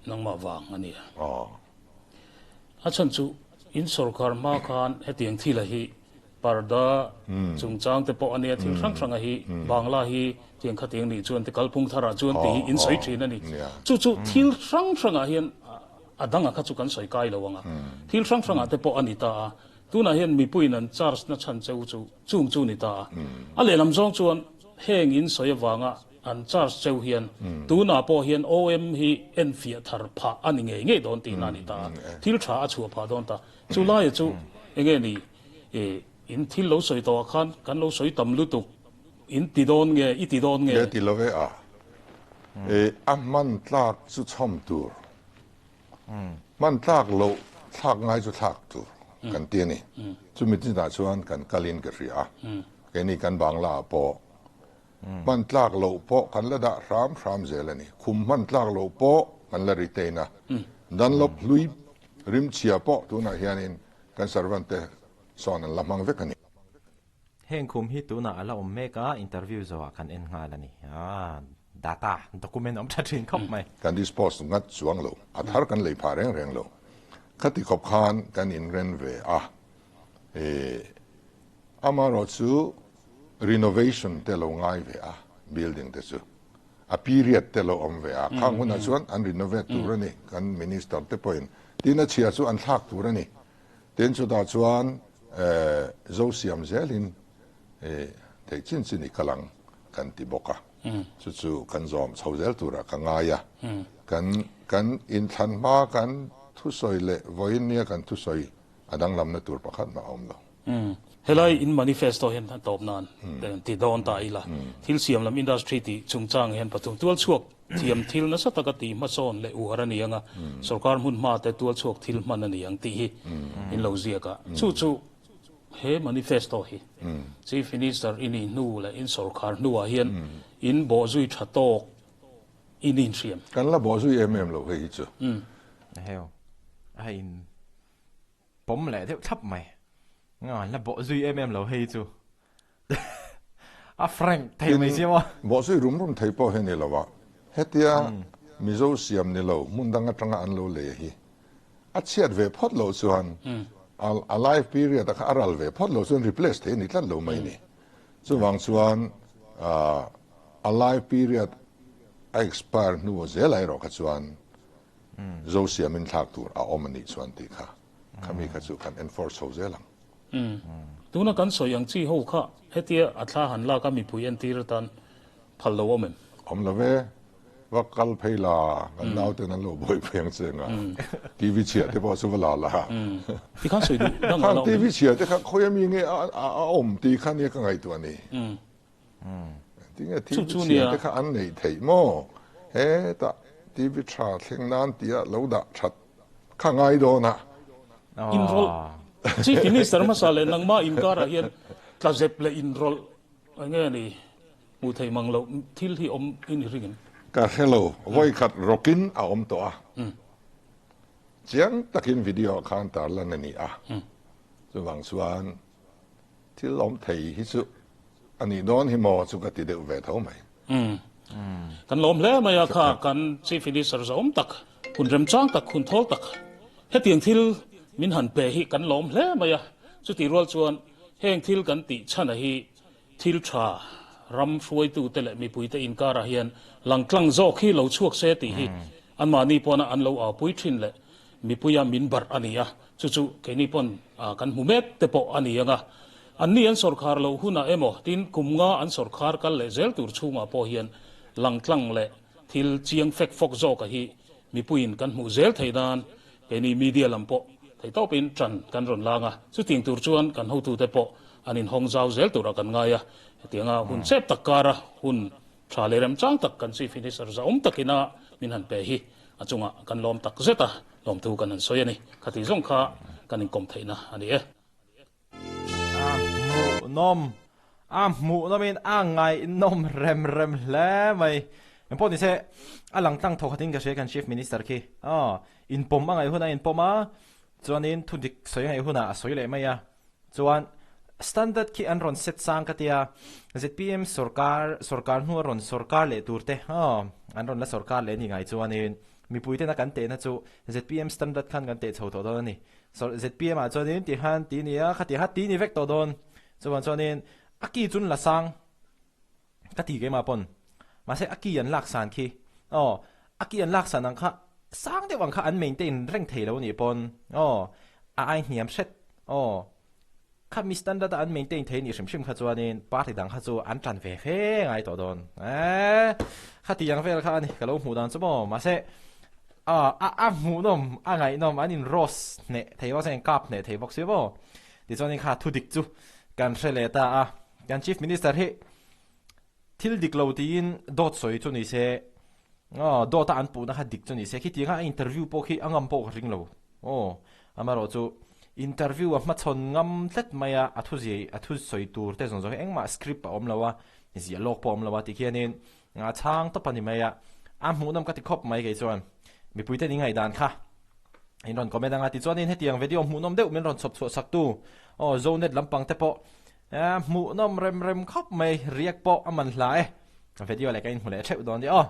Speaker 2: nangmah vang a nia. A chhan chu in sawrkar hma khan hetiang thila hi parda chungchang te pawh a nia, thil hrang hranga hi Bangla hi tiang khatiang nih chuan ti kalphung tharah chuan tih hi in sawi thin a ni. Chu chu thil hrang hrangah hian a dangah kha chu kan sawi kai lo ang a, thil hrang hrangah te pawh a ni ta a, tunah hian mipuiin an charge na chhan cheu chu chung chu ni ta a, a lehlam zawng chuan heng in sawi avanga an charge cheu hian tunah pawh hian OM hi enfiah thar phah a ni ngei ngei dawn tihna a ni ta a, thil tha a chhuah phah dawn ta. Chu laia chu enge ni in thil lo sawi tawhah khan kan lo sawi tam lutuk in ti dawn nge i ti dawn nge?
Speaker 3: Nge ti lo e a, a hman tlak chu chhawm tur Hman tlak loh thlak ngai chu thlak tur kan ti a ni. Chumi chinah chuan kan kalin ka hria a, keini kan Bangla ah pawh hman tlak loh pawh kan la dah hram hram zel a ni. Khum hman tlak loh pawh kan la retain a, Dunlop hlui rimchhia pawh tunah hianin kan servant te sawn an la hmang vek a ni.
Speaker 1: Heng khum hi tunah a la awm mek a, interview zawhah kan en nghal a ni. Aaa, data, document awm tha thin khawp mai.
Speaker 3: Kan dispose ngat chuang lo, a thar kan lei phah reng reng lo. Khati khawp khan kan inren ve a, e, amaherawh chu renovation te lo ngai ve a, building te chu. A period te lo awm ve a, khang hunah chuan an renovate tur a ni, kan minister te pawhin. Tin, a chhia chu an thlak tur a ni. Tin, chutah chuan zo siam zelin theih chin chin i kal ang kan ti bawk a. Chu chu kan zawm chho zel turah ka ngai a. Kan kan inthlan hma kan thusawi leh vawiin nia kan thusawi a danglamna tur pakhat mah a awm lo.
Speaker 2: Helai in manifesto hian a tawp nan ti dawn ta ila. Thil siam lam industry tih chungchang hian pathum tual chhuak Thiam thil nasa taka tih hmasawn leh uar a ni ang a, sorkar hmun hma te tual chhuak thil hman a ni ang tih hi in lo ziak a. Chu chu he manifesto hi Chief Minister i nih hnu leh in sorkar hnuah hian in bawhzui tha tawk in inhriam.
Speaker 3: Kan la bawhzui em em lo hei hi chu.
Speaker 1: Eheu, a in pawm leh deuh thlap mai. An la bawhzui em em lo hei chu. A frank thei mai sia maw?
Speaker 3: Bawhzui rum rum thei pawh hi a ni lo a, hetia Mizo siam ni lo hmun dang atanga an lo lei hi a chhiat ve phawt loh chuan a life period a kha a ral ve phawt loh chuan replace thei a ni tlat lo mai ni. Chuvang chuan a life period a expire hnu zel erawh kha chuan Zo siamin thlak tur a awm a nih chuan tih kha khami kha chu kan enforce chho zel ang.
Speaker 2: Tuna kan sawi ang chi ho kha hetia a thla han lak a mipui entir atan phal lo awm em?
Speaker 3: Awm lo ve. Va kal phei la, kan nauten an lo buai phei ang che nga. TV chhia te pawh chu va la la.
Speaker 2: Ti khan sawi duh dang a la awm em?
Speaker 3: Khang TV chhia te kha khawi ami nge a awm tih kha nia ka ngaihtuah ni. Tinge TV chhia te kha an neih theih maw? Hetah TV tha thleng nan tia lo dah that kha ngai dawn a.
Speaker 2: Inrawlh Chief Minister hmasa leh nangmah inkarah hian tlazep leh inrawlh enge ni hmuh theih mang loh thil hi awm i ni ring em?
Speaker 3: Ka hre lo, vawikhat rawkin a awm tawh a. Chiang takin video ah khan tarlan a ni a. Chuvang chuan Thil awm thei hi chu a nih dawn hi maw chu ka ti deuh ve tho mai.
Speaker 2: Umm. Kan lawm hle mai a kha kan Chief Minister zawm tak, hun remchang tak, hun thawl tak hetiang thil min han pe hi kan lawm hle mai a. Chutih rual chuan heng thil kan tih chhana hi thil tha ram hruaitute leh mipuite inkarah hian langtlang zawk hi lo chhuak se tih hi anmahni pawna an lo aupui thin leh Mipuia min barh a ni a, chu chu keini pawn kan hmu mek te pawh a ni ang a. Anni an sawrkhar loh hunah emaw tin kum nga an sawrkhar kal leh zel tur chhungah pawh hian langtlang leh thil chiang fek fawk zawka hi mipuiin kan hmuh zel theih nan keini media lam pawh theihtawpin tan kan rawn lang a. Chutiang tur chuan kan hotute pawh an inhawng zau zel turah kan ngai a. Hetianga hun chep tak kara hun Tha leh remchang tak kan Chief Minister zahawm takina min han pe hi a chungah kan lawm tak zet a, lawmthu kan han sawi a ni. Khati zawng kha kan inkawm theihna a ni e.
Speaker 1: A hmuhnawm, a hmuhnawmin a ngaihnawm rem rem hle mai. Engpawh nise a lang tlang thaw khatin ka hria kan Chief Minister khi. Aw, inpawm a ngaih hunah a inpawm a, chuanin thudik sawi a ngaih hunah a sawi leh mai a. Chuan standard khi an rawn set sang ka tia, zpm sorkar sorkar hnu a rawn sorkar leh tur te aw an rawn la sorkar leh ni ngai chuanin mipui tena kan tehna chu zpm standard khan kan teh chho tawh dawn a ni. Zpm ah chuanin ti khan ti ni a, khati kha ti ni vek tawh dawn. Chuvang chuanin a ki chun la sang ka ti keimah pawn mahse a ki an lak san khi aw a ki an lak san ang kha sang deuh ang kha an maintain reng thei lo anih pawn aw a ai hniam hret aw khami standard a an maintain thei anih hrim hrim kha chuanin party dang kha chu an tan ve fe ngai tawh dawn eeh khati ang vel kha ani ka lo hmuh dan chu maw mahse a a hmuhnawm a ngaihnawm an in roast hneh thei bawk sia in kap hneh thei bawk sia maw tichuanin kha thudik chu kan hre leh ta a. Kan Chief Minister hi thil dik lo tiin dawt sawi chu ni se, aw dawt a an puhna kha dik chu ni se, khitiang a interview pawh khi a ngam pawh ka ring lo. Aw, amaherawh chu interview a hmachhawn ngam tlat mai a, a thu ziai a thu sawi tur te zawng zawng hi engmah script a awm lo a, ziah lawk pawh a awm lo a tikhianin a chhang tawp a ni mai a, a hmuhnawm ka ti khawp mai kei chuan mipuite ni ngaihdan kha. In rawn comment anga tichuanin hetiang video hmuhnawm deuh min rawn chhawp chhuah sak tu aw Zonet lampang te pawh hmuhnawm rem rem khawp mai riak pawh a man hla e. Video leh ka inhmu leh theuh dawn nia aw.